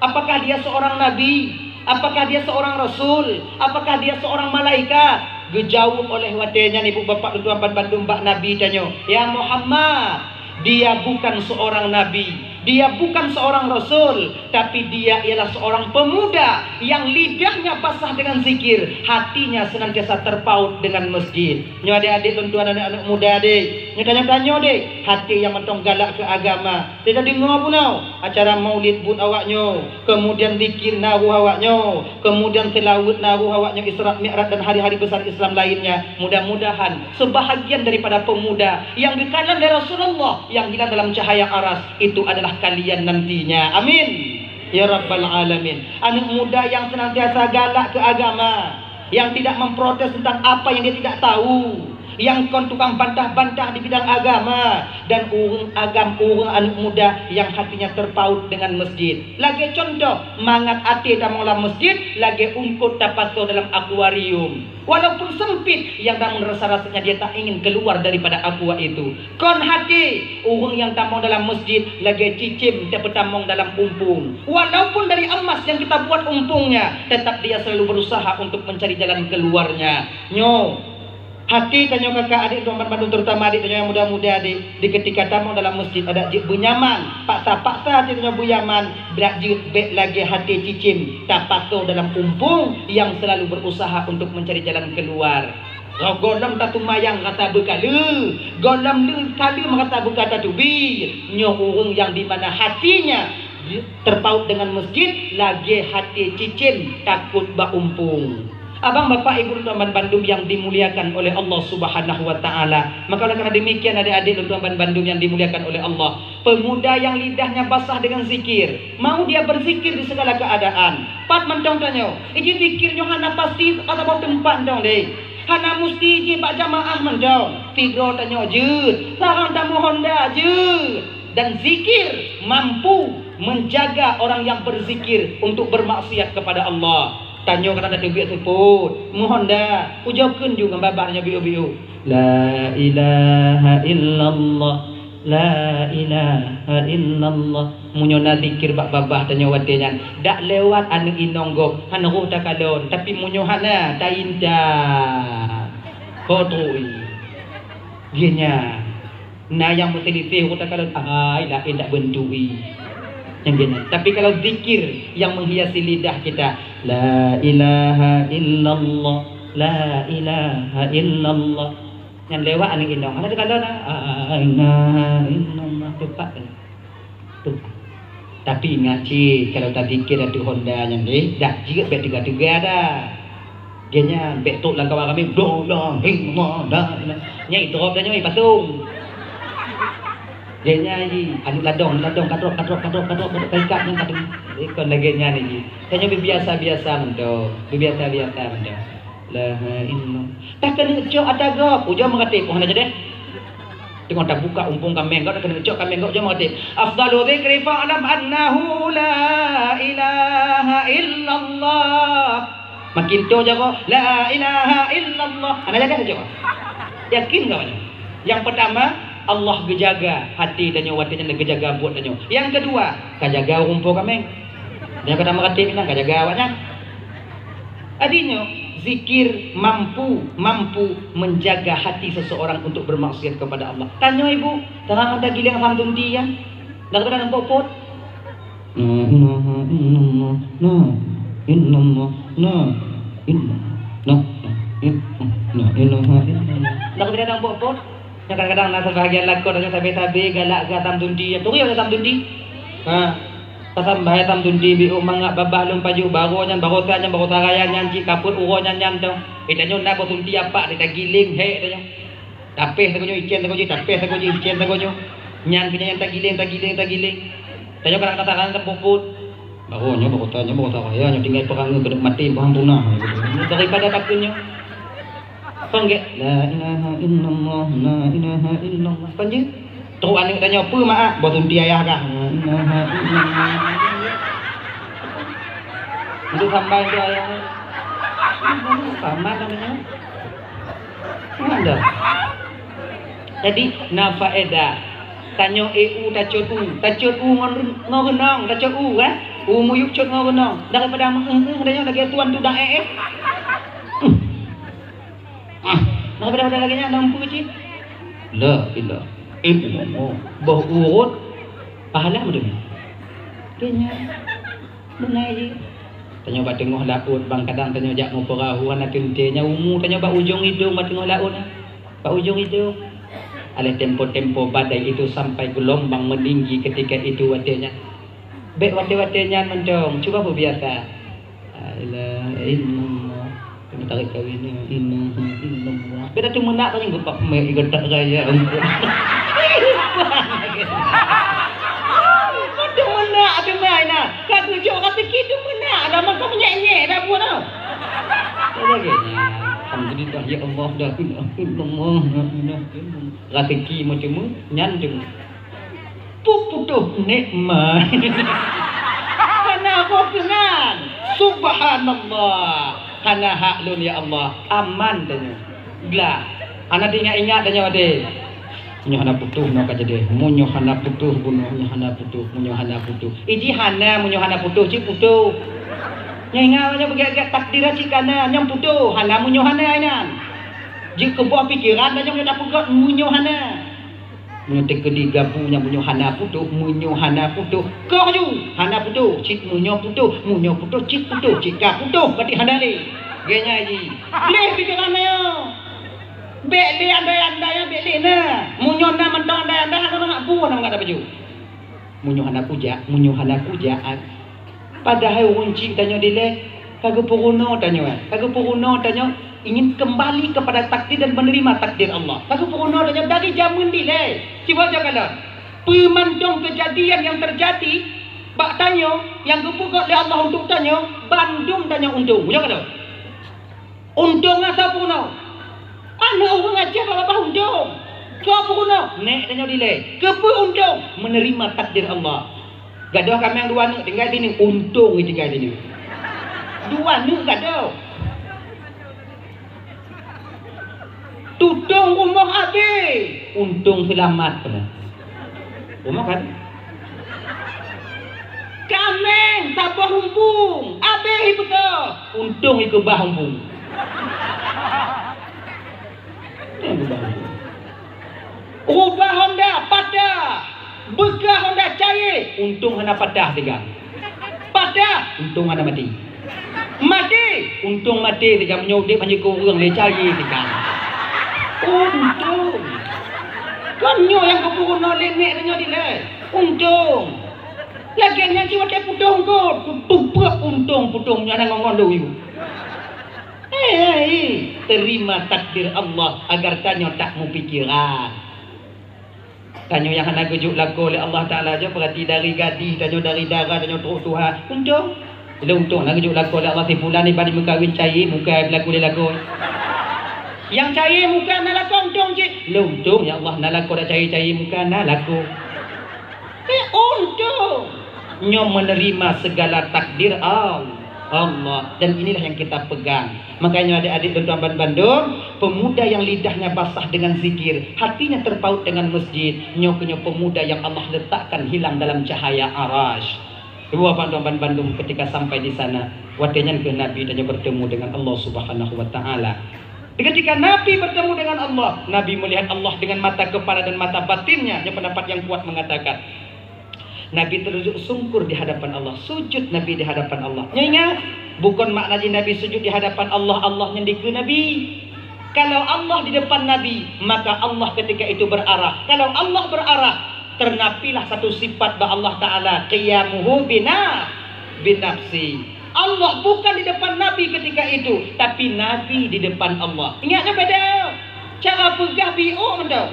Apakah dia seorang nabi? Apakah dia seorang rasul? Apakah dia seorang malaikat?" Geujaweueb oleh watée nyan ibu bapak lôn tuan ban bandum bak Nabi tanyoe, "Ya Muhammad, dia bukan seorang nabi, dia bukan seorang rasul, tapi dia ialah seorang pemuda yang lidahnya basah dengan zikir, hatinya senantiasa terpaut dengan masjid." Nyoe adék-adék lôn tuan, aneuëk-aneuëk muda deh, nyoe tanyoe-tanyoe deh, hati nyang mantong galak keu agama. Teudeungoe bunoe acara maulid buet awaknyoe, kemudian zikir na roh awaknyoe, kemudian seulaweuet na roh awaknyoe, Isra Mi'raj dan hari-hari besar Islam lainnya. Mudah-mudahan sebahagian daripada pemuda yang dikalon lé Rasulullah yang hilang dalam cahaya Arasy itu adalah kalian nantinya. Amin, ya rabbal alamin. Aneuëk muda yang senantiasa galak keu agama, yang tidak memprotes tentang apa yang dia tidak tahu, yang kon tukang bantah-bantah di bidang agama, dan ureuëng agam, ureuëng aneuëk muda yang hatinya terpaut dengan masjid. Lagée contoh, mangat até tamong lam masjid lagée ungkot tapasoe dalam akuarium. Walaupun sempit, yang namun rasa-rasanya dia tak ingin keluar daripada aqua itu. Kon hati, ureuëng nyang tamong dalam masjid lagée cicém tapeutamong dalam umpung. Walaupun dari emas yang kita buat umpungnya, tetap dia selalu berusaha untuk mencari jalan keluarnya. Nyoe, hati tanyoe kakak adék tuan ban bandum, terutama adék tanyoe nyang muda-muda adék, di ketika tamong dalam masjid adak jeuet beunyaman, paksa-paksa hati tanyoe beunyaman, brat jeuet bék lagée hati cicém tapasoe dalam umpung yang selalu berusaha untuk mencari jalan keluar. Goh-, gohlom taseumayang rasa beukaleue, gohlom le kaleuem rasa beuka tateubiet. Nyoe ureuëng nyang dimana hatinya terpaut dengan masjid lagée hati cicém takot bak umpung. Abang, bapak, ibu, lôn tuan ban bandum yang dimuliakan oleh Allah Subhanahu wa Ta'ala. Maka oleh karena demikian, adék-adék lôn tuan ban bandum yang dimuliakan oleh Allah, pemuda yang lidahnya basah dengan zikir, mau dia berzikir di segala keadaan. Pat mantong tanyoe, iji zikir nyoe hana pasti ka saboh teumpat mantong deh. Hana musti jih bak jamaah mantong. Sidroe tanyoe jeuet, sarang tamu honda jeuet. Dan zikir mampu menjaga orang yang berzikir untuk bermaksiat kepada Allah. Tanyoe kadang tateubiet seupôt, meuhonda, ujoe kheun ju ngon babah nyoe biu-biu. La ilaha illallah, la ilaha illallah. Meunyoe na zikir bak babah tanyoe watée nyan, dak lewat aneuëk inong gob, hana roh takalon, tapi meunyoe hana, taintat. Ho trok i. Geuh nyan. Na nyang meuseliseh, utak kalon, ai, laén dak beuntuk i. Nyang geuh nyan. Tapi kalau zikir yang menghiasi lidah kita, la ilaha illallah, la ilaha illallah. Nyan lewat aneuëk inong. Hana teukalon, la ilaha illallah. Tepat. Tuh. Tapi ingat cit, kalau tazikir ateueh honda nyan deh, dak jeuet bék teuga-teuga dah. Geuh nyan bék trok lam kawan ramé, "Dolang, hing, mo, da, da." Nyan idrop dah nyoe, ipasong. Geuh nyan ji, aneuk ladong, ladong, kadrop, kadrop, kadrop, kadrop, kadrop, kaikat nyan kadang. Ikon lagée nyan ji. Tanyoe biasa-biasa mantong, biasa-biasa mantong. La ilaha illallah. Tah keuneuk cok ata gob, ujoe meukaté, oh, hana jadi. Teungoh tabuka umpung kaméng gob, keuneuk cok kaméng gob, ujoe meukaté. Afdalu dzikri fa'lam annahu la ilaha illallah. Makin to jago, la ilaha illallah. Hana jadi cok. Yakin kau nyoe? Yang pertama, Allah geujaga hati tanyoe watée nyan, geujaga buet tanyoe. Yang kedua, ka jaga umpung kaméng. Nyang ka tameukaté meunan ka jaga awaknyan. Adinyoe, zikir mampu, mampu menjaga hati seseorang untuk bermaksiat kepada Allah. Tanyoe ibu, tanang ada giléng Samsudin, ya? Dak ada nampak pot? La ilaha illallah, la illallah, la illallah, la ilaha illallah. Dak ada nampak pot? Nyang kadang-kadang na sebahagian lakoe nyan sabe-sabe galak keu Samsudin, ya. Turi ada Samsudin. Ha. Tasam bahai tam tunti biôh mangat babah lôn pajoh baroe nyan, baroe sa nyan, baroe sa raya nyan cit kapot uroe nyan nyan tong. Eh, tanyoe na boh tunti apak di tagiléng hék tanyoe. Tapéh sagoe nyoe, icén sagoe jih, tapéh sagoe jih, icén sagoe nyoe. Nyan keuh nyan tagiléng, tagiléng, tagiléng. Tanyoe kadang-kadang taran tapot-pot. Baroe nyoe, baroe sa nyoe, baroe sa raya nyoe tinggai peurangui keuneuk maté, paham punah. Daripada takheun nyoe. Kon gét, "La ilaha illallah, la ilaha illallah." Kon jeuet? Trok aneuk tanyoe, "Peue, Mak?" "Boh tunti ayah kah." "La ilaha illallah." Untuk sambai untuk ayah. Sama namanya. Ada. Jadi, na faedah. Tanyoe, eh, u, tacot u. Tacot u ngon, ngon reunong, tacot u, kan? U muyueb cot ngon reunong. Daripada meu'euh-euh tanyoe lagèe tuan tu dak, eh, eh. Hmm. Ah, nah, pada-pada lagèe nyan, na peue cit? La ilah. Ilmu. Boh urot pahala meudeungoe. Keu nyan. Beuna jih. Tanyoe bak teungoh laôt, bang kadang tanyoe jak meupeurahô hana teuntèe, nyan umu tanyoe bak ujông idông bak teungoh laôt, ah. Bak ujông idông. Alèh tempo-tempo badai itu sampai geulumbang meninggi ketika itu watèe nyan. Bèk watèe-watèe nyan mantong, cuba peubiasa. La ilaha illallah. Kena tarék kawen ni. La ilaha illallah. Bèk dah teumeunak tadi geupak mek geutak raya. Kau teumeunak teumai na. Ka geujok ka sikit teumeunak dah mantong nyek-nyek dah buat tau. Lagi. Alhamdulillah ya Allah dah. La ilaha illallah. Raseuki macam nyan cuma. Pu-, putôh nikmat. Hana roh keunan. Subhanallah. Hana hak lôn, ya Allah. Aman tanyoe. Glah. Hana teuingat-ingat tanyoe deh. Meunyoe hana putôh, nyoe ka jadi. Meunyoe hana putôh, bunoe nyoe hana putôh. Meunyoe hana putôh. Iji hana, meunyoe hana putôh, cit putôh. Nyoe ingat, nyoe beugét-gét takdir cit kana, nyoe putôh. Hana meunyoe hana inan. Jeuet keu boh pikeran tanyoe nyoe tapeugöt meunyoe hana. Meunyoe teukeudi gabu nyan meunyoe hana putôh, meunyoe hana putôh, koh ju hana putôh, cit meunyoe putôh, meunyoe putôh, cit putôh, cit ka putôh, berarti hana lé. Geuh nyan jih. Gleh pikeran nyoe. Bèk lé andai-andai, bèk lé na. Meunyoe na mantong andai-andai, hana mangat bu, hana mangat tapajoh. Meunyoe hana kujak, meunyoe hana kujak, padahai ureueng chik tanyoe dilèe ka geupeurunoe tanyoe, ka geupeurunoe tanyoe ingin kembali kepada takdir dan menerima takdir Allah. Ka geupeurunoe tanyoe dari jameun dilèe. Cuba jak kalon, peue mantong keujadian nyang teujadi bak tanyoe nyang geupeugöt lé Allah untuk tanyoe, bandum tanyoe untông. Jak kalon. Untông asa peurunoe. Aneuk ureueng Aceh babah untông. Soe peurunoe? Nèk tanyoe dilèe. Keupeue untông? Menerima takdir Allah. Gadoh kaméng dua aneuk tinggai sineuk, untông tinggai sineuk. Dua aneuk gadoh. Tutông rumoh abéh, untông seulamat keunoe. Rumoh kan? Kaméng saboh umpung, abéh ipeutôh, untông ikeubah umpung. Untông ikeubah umpung. Rubah honda patah, beukah honda cayé, untông hana patah siga. Patah, untông hana maté. Maté, untông maté siga, meunyoe udép hana jikeu ureueng lé cayé siga. Untông. Kon nyoe nyang geupeurunoe lé nèk tanyoe dilèe. Untông. Lagèe nyan cit watèe putôh eungkôt, kutupeuk untông, putôh nyan na ngon-ngon lôn yue. Hei, terima takdir Allah agar tanyoe tak meupikiran. Tanyoe nyang hana geujok lakoe lé Allah Taala, jeuet peurati dari gadih tanyoe, dari dara tanyoe trok tuha. Untông. Lé untông na geujok lakoe lé Allah, si fulan iban meukawen cayé muka, beulaku lé lakoe. Nyang cayé muka na lakoe untông cit. Lé untông, ya Allah, na lakoe dak cayé-cayé muka, na lakoe. Eh, untông. Nyoe menerima segala takdir Al-, Allah. Dan inilah yang kita pegang. Makanya adik-adik dan tuan bandum, pemuda yang lidahnya basah dengan zikir, hatinya terpaut dengan masjid, nyoe keuh nyoe pemuda yang Allah letakkan hilang dalam cahaya Arasy. Ibu bapak tuan bandum, ketika sampai di sana, watèe nyan keuh Nabi tanyoe bertemu dengan Allah Subhanahu wa Taala. Ketika Nabi bertemu dengan Allah, Nabi melihat Allah dengan mata kepala dan mata batinnya. Nyoe pendapat yang kuat mengatakan, Nabi teududuk sungkur di hadapan Allah, sujud Nabi di hadapan Allah. Nyoe ingat, bukon makna jih Nabi sujud di hadapan Allah, Allah nyan dikeue Nabi. Kalau Allah di depan Nabi, maka Allah ketika itu berarah. Kalau Allah berarah, Karena pilah satu sifat bak Allah Taala, qiyamuhu bina-, binafsi. Allah bukan di depan Nabi ketika itu, tapi Nabi di depan Allah. Ingat nyan beda. Cara peugah biôh mantong.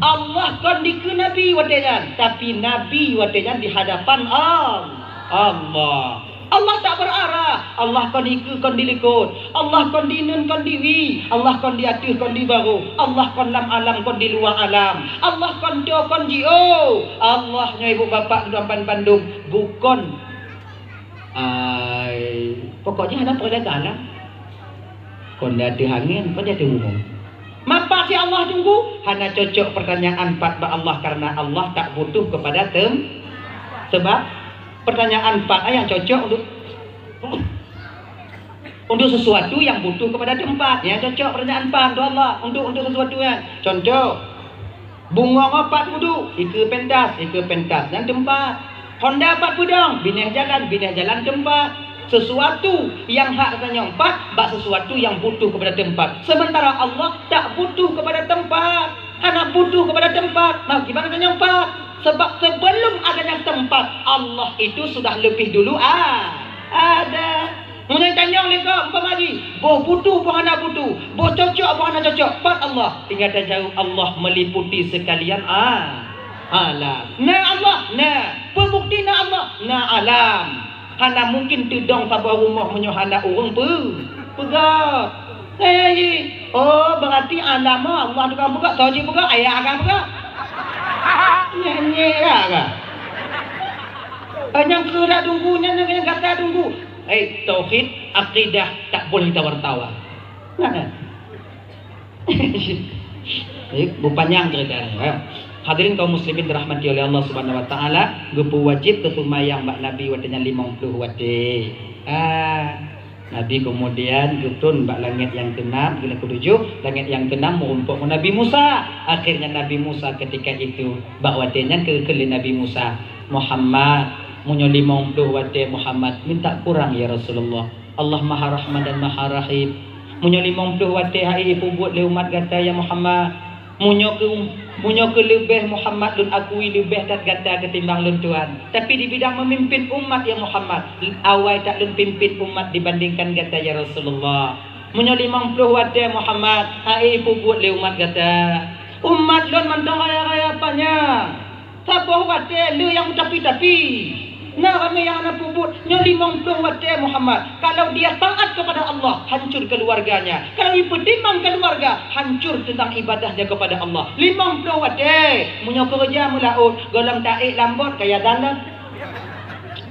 Allah kon dikeue Nabi watée nyan, tapi Nabi watée nyan di hadapan Al-, Allah. Allah tak berarah. Allah kon dikeue kon dilikot. Allah kon di ineun kon di wie. Allah kon di ateueh kon di barô. Allah kon lam alam kon di luwa alam. Allah kon toe kon jiôh. Allah nyoe ibu bapak tuan ban bandum bukon. Ai, pokok jih hana peureulée ka alam. Kon di ateueh angén, kon di ateueh bumoe. Mapat si Allah tunggu, hana cocok pertanyaan pat bak Allah karena Allah tak butuh kepada tem-, sebab pertanyaan pat nyang cocok untuk, untuk sesuatu yang butuh kepada tempat. Nyang cocok pertanyaan pat untuk Allah, untuk, untuk sesuatu nyan. Contoh, bungong pat kudu, ikeue pentas, ikeue pentas nyan tempat. Honda pat peudong, binéh jalan, binéh jalan tempat. Sesuatu nyang hak tanyong pat bak sesuatu nyang butuh kepada tempat. Sementara Allah tak butuh kepada tempat. Hana butuh kepada tempat. Nah, gimana tanyong pat? Sebab sebelum adanya tempat, Allah itu sudah lebih dulu a-, ada. Meunyoe tanyong lé gob, umpama jih, boh butuh, boh hana butuh, boh cocok, boh hana cocok, pat Allah. Tinggai tajaweueb, Allah meliputi sekalian a-, alam. Na Allah, na. Peubukti na Allah, na alam. Hana mungkin teudong saboh rumoh meunyoe hana ureuëng peu-, peugah. Eh, oh, berarti alam Allah tukang peugah, soe jipeugah, ayah agam peugah. Nyan, nyan, ya, kan? Eh, nyang keurak tunggu, nyan, nyan, nyan gata tunggu. Eh, tauhid, akidah tak boleh ditawar-tawar. Nah, nah. Eh, bupanyang cerita ni, ya. Hadirin kaum muslimin dirahmati oleh Allah Subhanahu wa taala, geupeuwajib keu seumayang bak Nabi watée nyan limong ploh watée. Ah, Nabi keumudian geutron bak langét nyang keunam, geulakée tujoh, langét nyang keunam meurumpok ngon Nabi Musa. Akhirnya Nabi Musa ketika itu, bak watée nyan geukheun lé Nabi Musa, "Muhammad, meunyoe limong ploh watée Muhammad, minta kurang ya Rasulullah. Allah Maha Rahman dan Maha Rahim. Meunyoe limong ploh watée hai ipeubuet lé umat gata ya Muhammad, meunyoe keu, meunyoe keu leubeh Muhammad lôn akui leubeh that gata ketimbang lôn tuan. Tapi di bidang memimpin umat ya Muhammad, awai that lôn pimpin umat dibandingkan gata ya Rasulullah. Meunyoe limong ploh watée Muhammad, hai ipeubuet lé umat gata. Umat lôn mantong raya-raya panyang. Saboh watée le nyang tapi-tapi. Na ramé nyang hana peubuet, nyoe limong ploh watée Muhammad. Kalau dia taat kepada Allah, hancur keluarganya. Kalau ipeutimang keluarga, hancur tentang ibadahnya kepada Allah. Limong ploh watée, meunyoe keureuja meulaôt, gohlom taék lambot kaya dalam.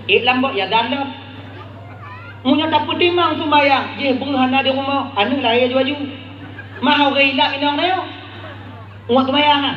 Ék lambot ya dalam. Meunyoe tapeutimang sumbayang, jih breuh hana di rumoh, aneuëk lahé aju-aju. Mahau geuilak inong rayo. Umat seumayang, ha?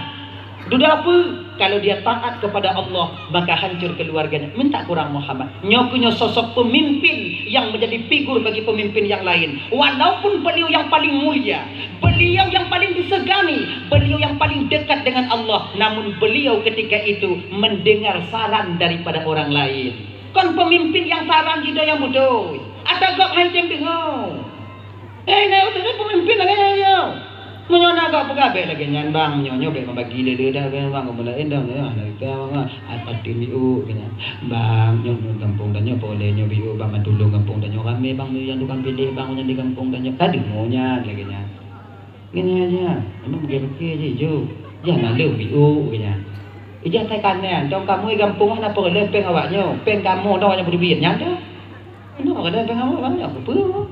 Dudoe peue? Kalau dia taat kepada Allah, maka hancur keluarganya. Minta kurang Muhammad. Nyoe keuh nyoe sosok pemimpin yang menjadi figur bagi pemimpin yang lain. Walaupun beliau yang paling mulia, beliau yang paling disegani, beliau yang paling dekat dengan Allah, namun beliau ketika itu mendengar saran daripada orang lain. Kon pemimpin yang saran jih nyang beutôi. Ata gob hai tem deungoe. Eh, na udah pemimpin lagée nyan, yo. Meunyoe na gak peugah bék lagée nyan, bang, nyoe, nyoe bék membagi lé-lé dah, bang, kamoe laén dah, nyoe, hana rita, bang, ah, ai patin biôk, keu nyan. Bang, nyoe, nyoe gampông tanyoe, peureulée nyoe biôk, bang, ban tulông gampông tanyoe ramé, bang, nyoe nyang tukang piléh, bang, nyang di gampông tanyoe. Ka deungoe nyan, lagée nyan. Nyan, nyan, nyan. Emang piké-piké jih, jok. Jah naleueng biôk, keu nyan. Ijak tai kanan, tong kamoe gampông hana peureulée péng awak nyoe, péng kamoe tong awak nyoe peuteubiet, nyan teuh. Hana peureulée péng awak nyoe, peue?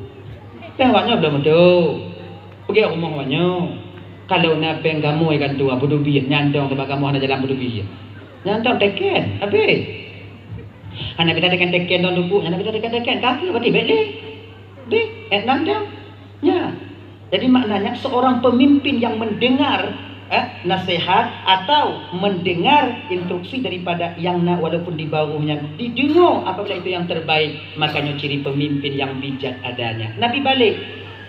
Péng awak nyoe belom teuh. Peugi rumoh awak nyoe. Kalau na péng kamoe kan tuha peuteubiet, nyan tong sabab kamoe hana jalan peuteubiet. Nyan tong teken, habéh. Hana kita teken-teken tong duku, hana kita teken-teken, ka keuh berarti bék lé. Bék, eh, nyan tong. Nya. Jadi maknanya seorang pemimpin yang mendengar, eh, nasihat atau mendengar instruksi daripada yang na walaupun di bawahnya, didengar apabila itu yang terbaik, makanya ciri pemimpin yang bijak adanya. Nabi balik,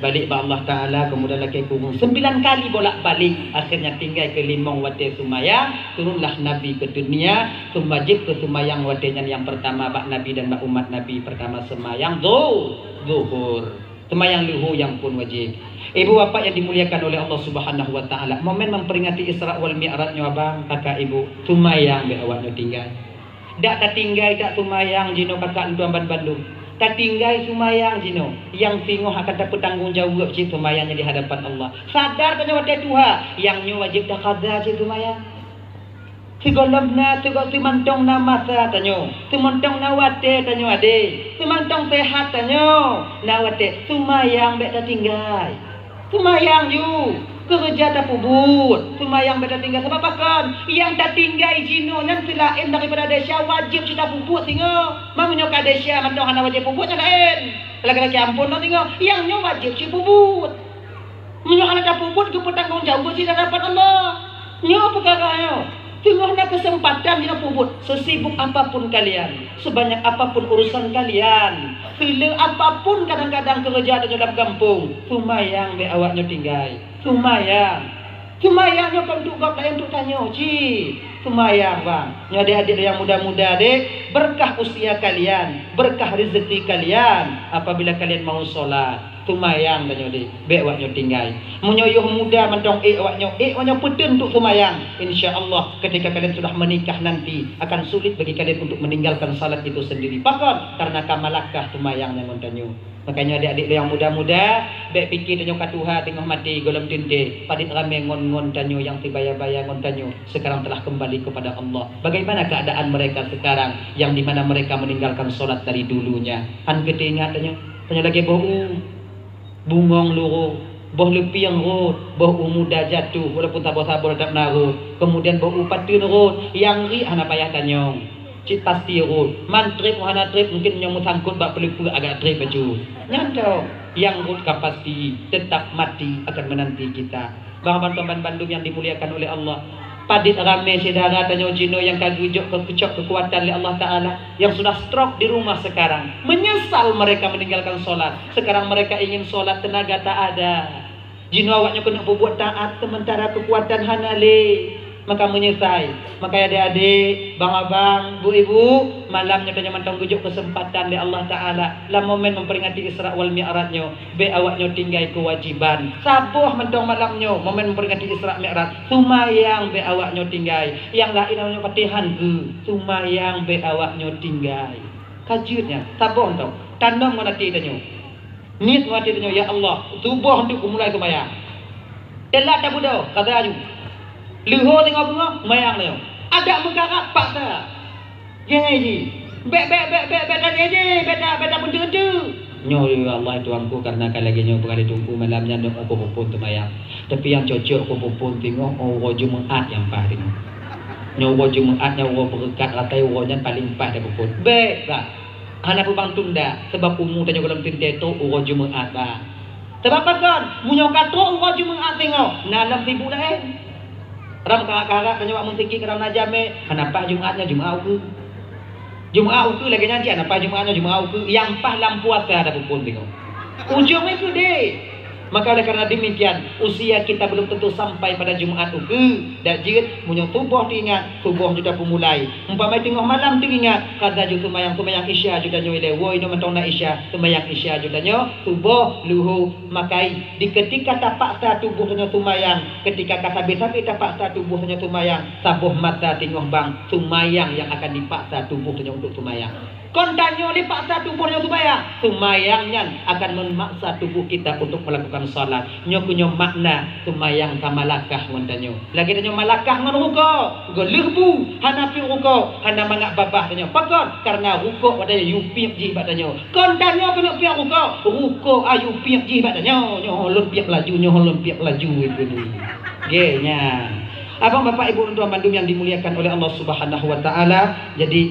balik bak Allah Taala, kemudian lakée kureueng sembilan kali bolak-balik, akhirnya tinggai keu limong watée seumayang, turunlah Nabi ke dunia, seumayang ke seumayang watée nyan yang pertama bak Nabi dan bak umat Nabi pertama seumayang zuh-, zuhur. Seumayang luhô nyang phon wajéb. Ibu bapak yang dimuliakan oleh Allah Subhanahu wa Ta'ala, momen memperingati Isra wal Mi'raj nyoe abang, kakak ibu, seumayang bèk awak nyoe tinggai. Dak tatinggai dak seumayang jinoe kakak lôn tuan banmandum. Tatinggai seumayang jinoe, nyang singoh akan tapeutanggong jaweueb cit seumayang nyan di hadapan Allah. Sadar tanyoe watèe tuha, nyang nyoe wajéb taqadha cit seumayang. Sigohlom na, sigo-, simantong na masa tanyoe, simantong na watèe tanyoe adé, simantong seuhat tanyoe, na watèe seumayang bèk tatinggai. Seumayang ju, keureuja tapeubuet, seumayang bèk tatinggai. Sabab pakon? Nyang tatinggai jinoe nyan seulaén daripada desya wajéb cit tapeubuet singoh. Meunyoe ka desya mantong hana wajéb peubuet nyan laén. Lagèe-lagèe ampôn lom singoh, nyang nyoe wajéb cit peubuet. Meunyoe hana tapeubuet geupeutanggong jaweueb cit di hadapan Allah. Nyoe peukara nyoe. Teungoh na keuseumpatan jinoe peubuet, sesibuk apapun kalian, sebanyak apapun urusan kalian, seulé apapun kadang-kadang keureuja tanyoe lam gampông, seumayang bèk awak nyoe tinggai. Seumayang. Seumayang nyoe kon untuk gob laén, untuk tanyoe cit. Seumayang, bang. Nyoe adik-adik nyang muda-muda deh, berkah usia kalian, berkah rezeki kalian apabila kalian mau sholat. Seumayang tanyoe deh, bèk awak nyoe tinggai. Meunyoe yoh muda mantong ék awak nyoe, ék awak nyoe peuteun untuk seumayang. Insya Allah, ketika kalian sudah menikah nanti, akan sulit bagi kalian untuk meninggalkan salat itu sendiri. Pakon? Karena ka malakah seumayang nyan ngon tanyoe. Makanya adik-adik nyang muda-muda, bèk pike tanyoe ka tuha teungoh maté gohlom teuntèe, padit ramé ngon-ngon tanyoe nyang sibaya-baya ngon tanyoe sekarang telah kembali kepada Allah. Bagaimana keadaan mereka sekarang yang di mana mereka meninggalkan salat dari dulunya? Han geuteuingat tanyoe? Tanyoe lagèe boh u. Bungong lurôh, boh leupieng rhot, boh u muda jatuh, walaupun saboh-saboh teutap na rhot. Kemudian boh u pateuen rhot, nyang riek hana payah tanyong. Cit pasti rhot. Man trép ngon hana trép mungkin nyang meusangkot bak peuleupeuk agak trép bacut. Nyan toh, nyang rhot ka pasti, tetap mati akan menanti kita. Bang, bantuan bandum yang dimuliakan oleh Allah. Padit ramé syedara tanyoe jinoe nyang ka geujok keu-, keucok keukuatan lé Allah Taala, yang sudah stroke di rumah sekarang. Menyesal mereka meninggalkan sholat. Sekarang mereka ingin sholat, tenaga tak ada. Jinoe awak nyoe keuneuk peubuet taat, sementara keukuatan hana lé. Maka meunyeusai. Maka adik-adik, bang abang, bu ibu, malam nyoe tanyoe mantong geujok keuseumpatan lé Allah Taala lam momen memperingati Isra wal Mi'raj nyoe. Bèk awak nyoe tinggai keuwajiban. Saboh mantong malam nyoe, momen memperingati Isra Mi'raj. Seumayang bèk awak nyoe tinggai. Nyang laén awak nyoe patéh han keu. Seumayang bèk awak nyoe tinggai. Ka jeuet nyan. Saboh mantong. Tanom ngon até tanyoe. Niet ngon até tanyoe, "Ya Allah, suboh untuk kumulai seumayang." Teulat tabeudôh, ka laju. Leuhô teungoh beungoh, seumayang tanyoe. Adak meukarab paksa. Jai jih. Bèk, bèk, bèk, bèk, bèk tajai jih, bèk ta-, bèk tapeunteu-nteu. Nyoe, ya Allah, Tuhanku, karena ka lagèe nyoe beurali Teungku malam nyan, dok aku peuphon teumayang. Tapi nyang cocok aku peuphon teungoh uroe Jumaat nyang paih teungoh. Nyoe uroe Jumaat nyan uroe beureukat, ratai uroe nyan paleng paih tapeuphon. Bèk, bah. Hana peubang tunda, sabab umu tanyoe gohlom teuntèe trok uroe Jumaat, bah. Sabab pakon? Meunyoe ka trok uroe Jumaat teungoh, na lom sibuk laén. Ram ka-, karab tanyoe bak meuseujid, kadang na jamèe, hana paih Jumaat nyoe, Jumaat ukeue. Jumaat ukeue lagèe nyan cit, hana paih Jumaat nyoe, Jumaat ukeue. Nyang paih lam puasa tapeuphon teungoh. Ujông nyan keudéh. Maka oleh karena demikian, usia kita belum tentu sampai pada Jumaat ukeue. Dak jeuet, meunyoe suboh teuingat, suboh ju tapeumulai. Umpama teungoh malam teuingat, ka laju seumayang, seumayang Isya ju tanyoe ilèe. Woe, inoe mantong na Isya, seumayang Isya ju tanyoe, suboh, leuhô, makai. Di ketika tapaksa tuboh tanyoe seumayang, ketika ka sabé-sabé tapaksa tuboh tanyoe seumayang, saboh masa teungoh bang, seumayang nyang akan dipaksa tuboh tanyoe untuk seumayang. Kon tanyoe lé paksa tuboh nyoe seumayang. Seumayang nyan akan meumaksa tuboh kita untuk melakukan salat. Nyoe keuh nyoe makna seumayang ka malakah ngon tanyoe. Lagèe tanyoe malakah ngon rukok. Geuleuh bu, hana piep rukok, hana mangat babah tanyoe. Pakon? Karena rukok watèe yue piep jih bak tanyoe. Kon tanyoe keuneuk piep rukok. Rukok ayue piep jih bak tanyoe. Nyoe lôn piep laju, nyoe lôn piep laju itu ni. Gèt nyan. Abang, bapak, ibu, tuan bandum yang dimuliakan oleh Allah Subhanahu wa Taala. Jadi,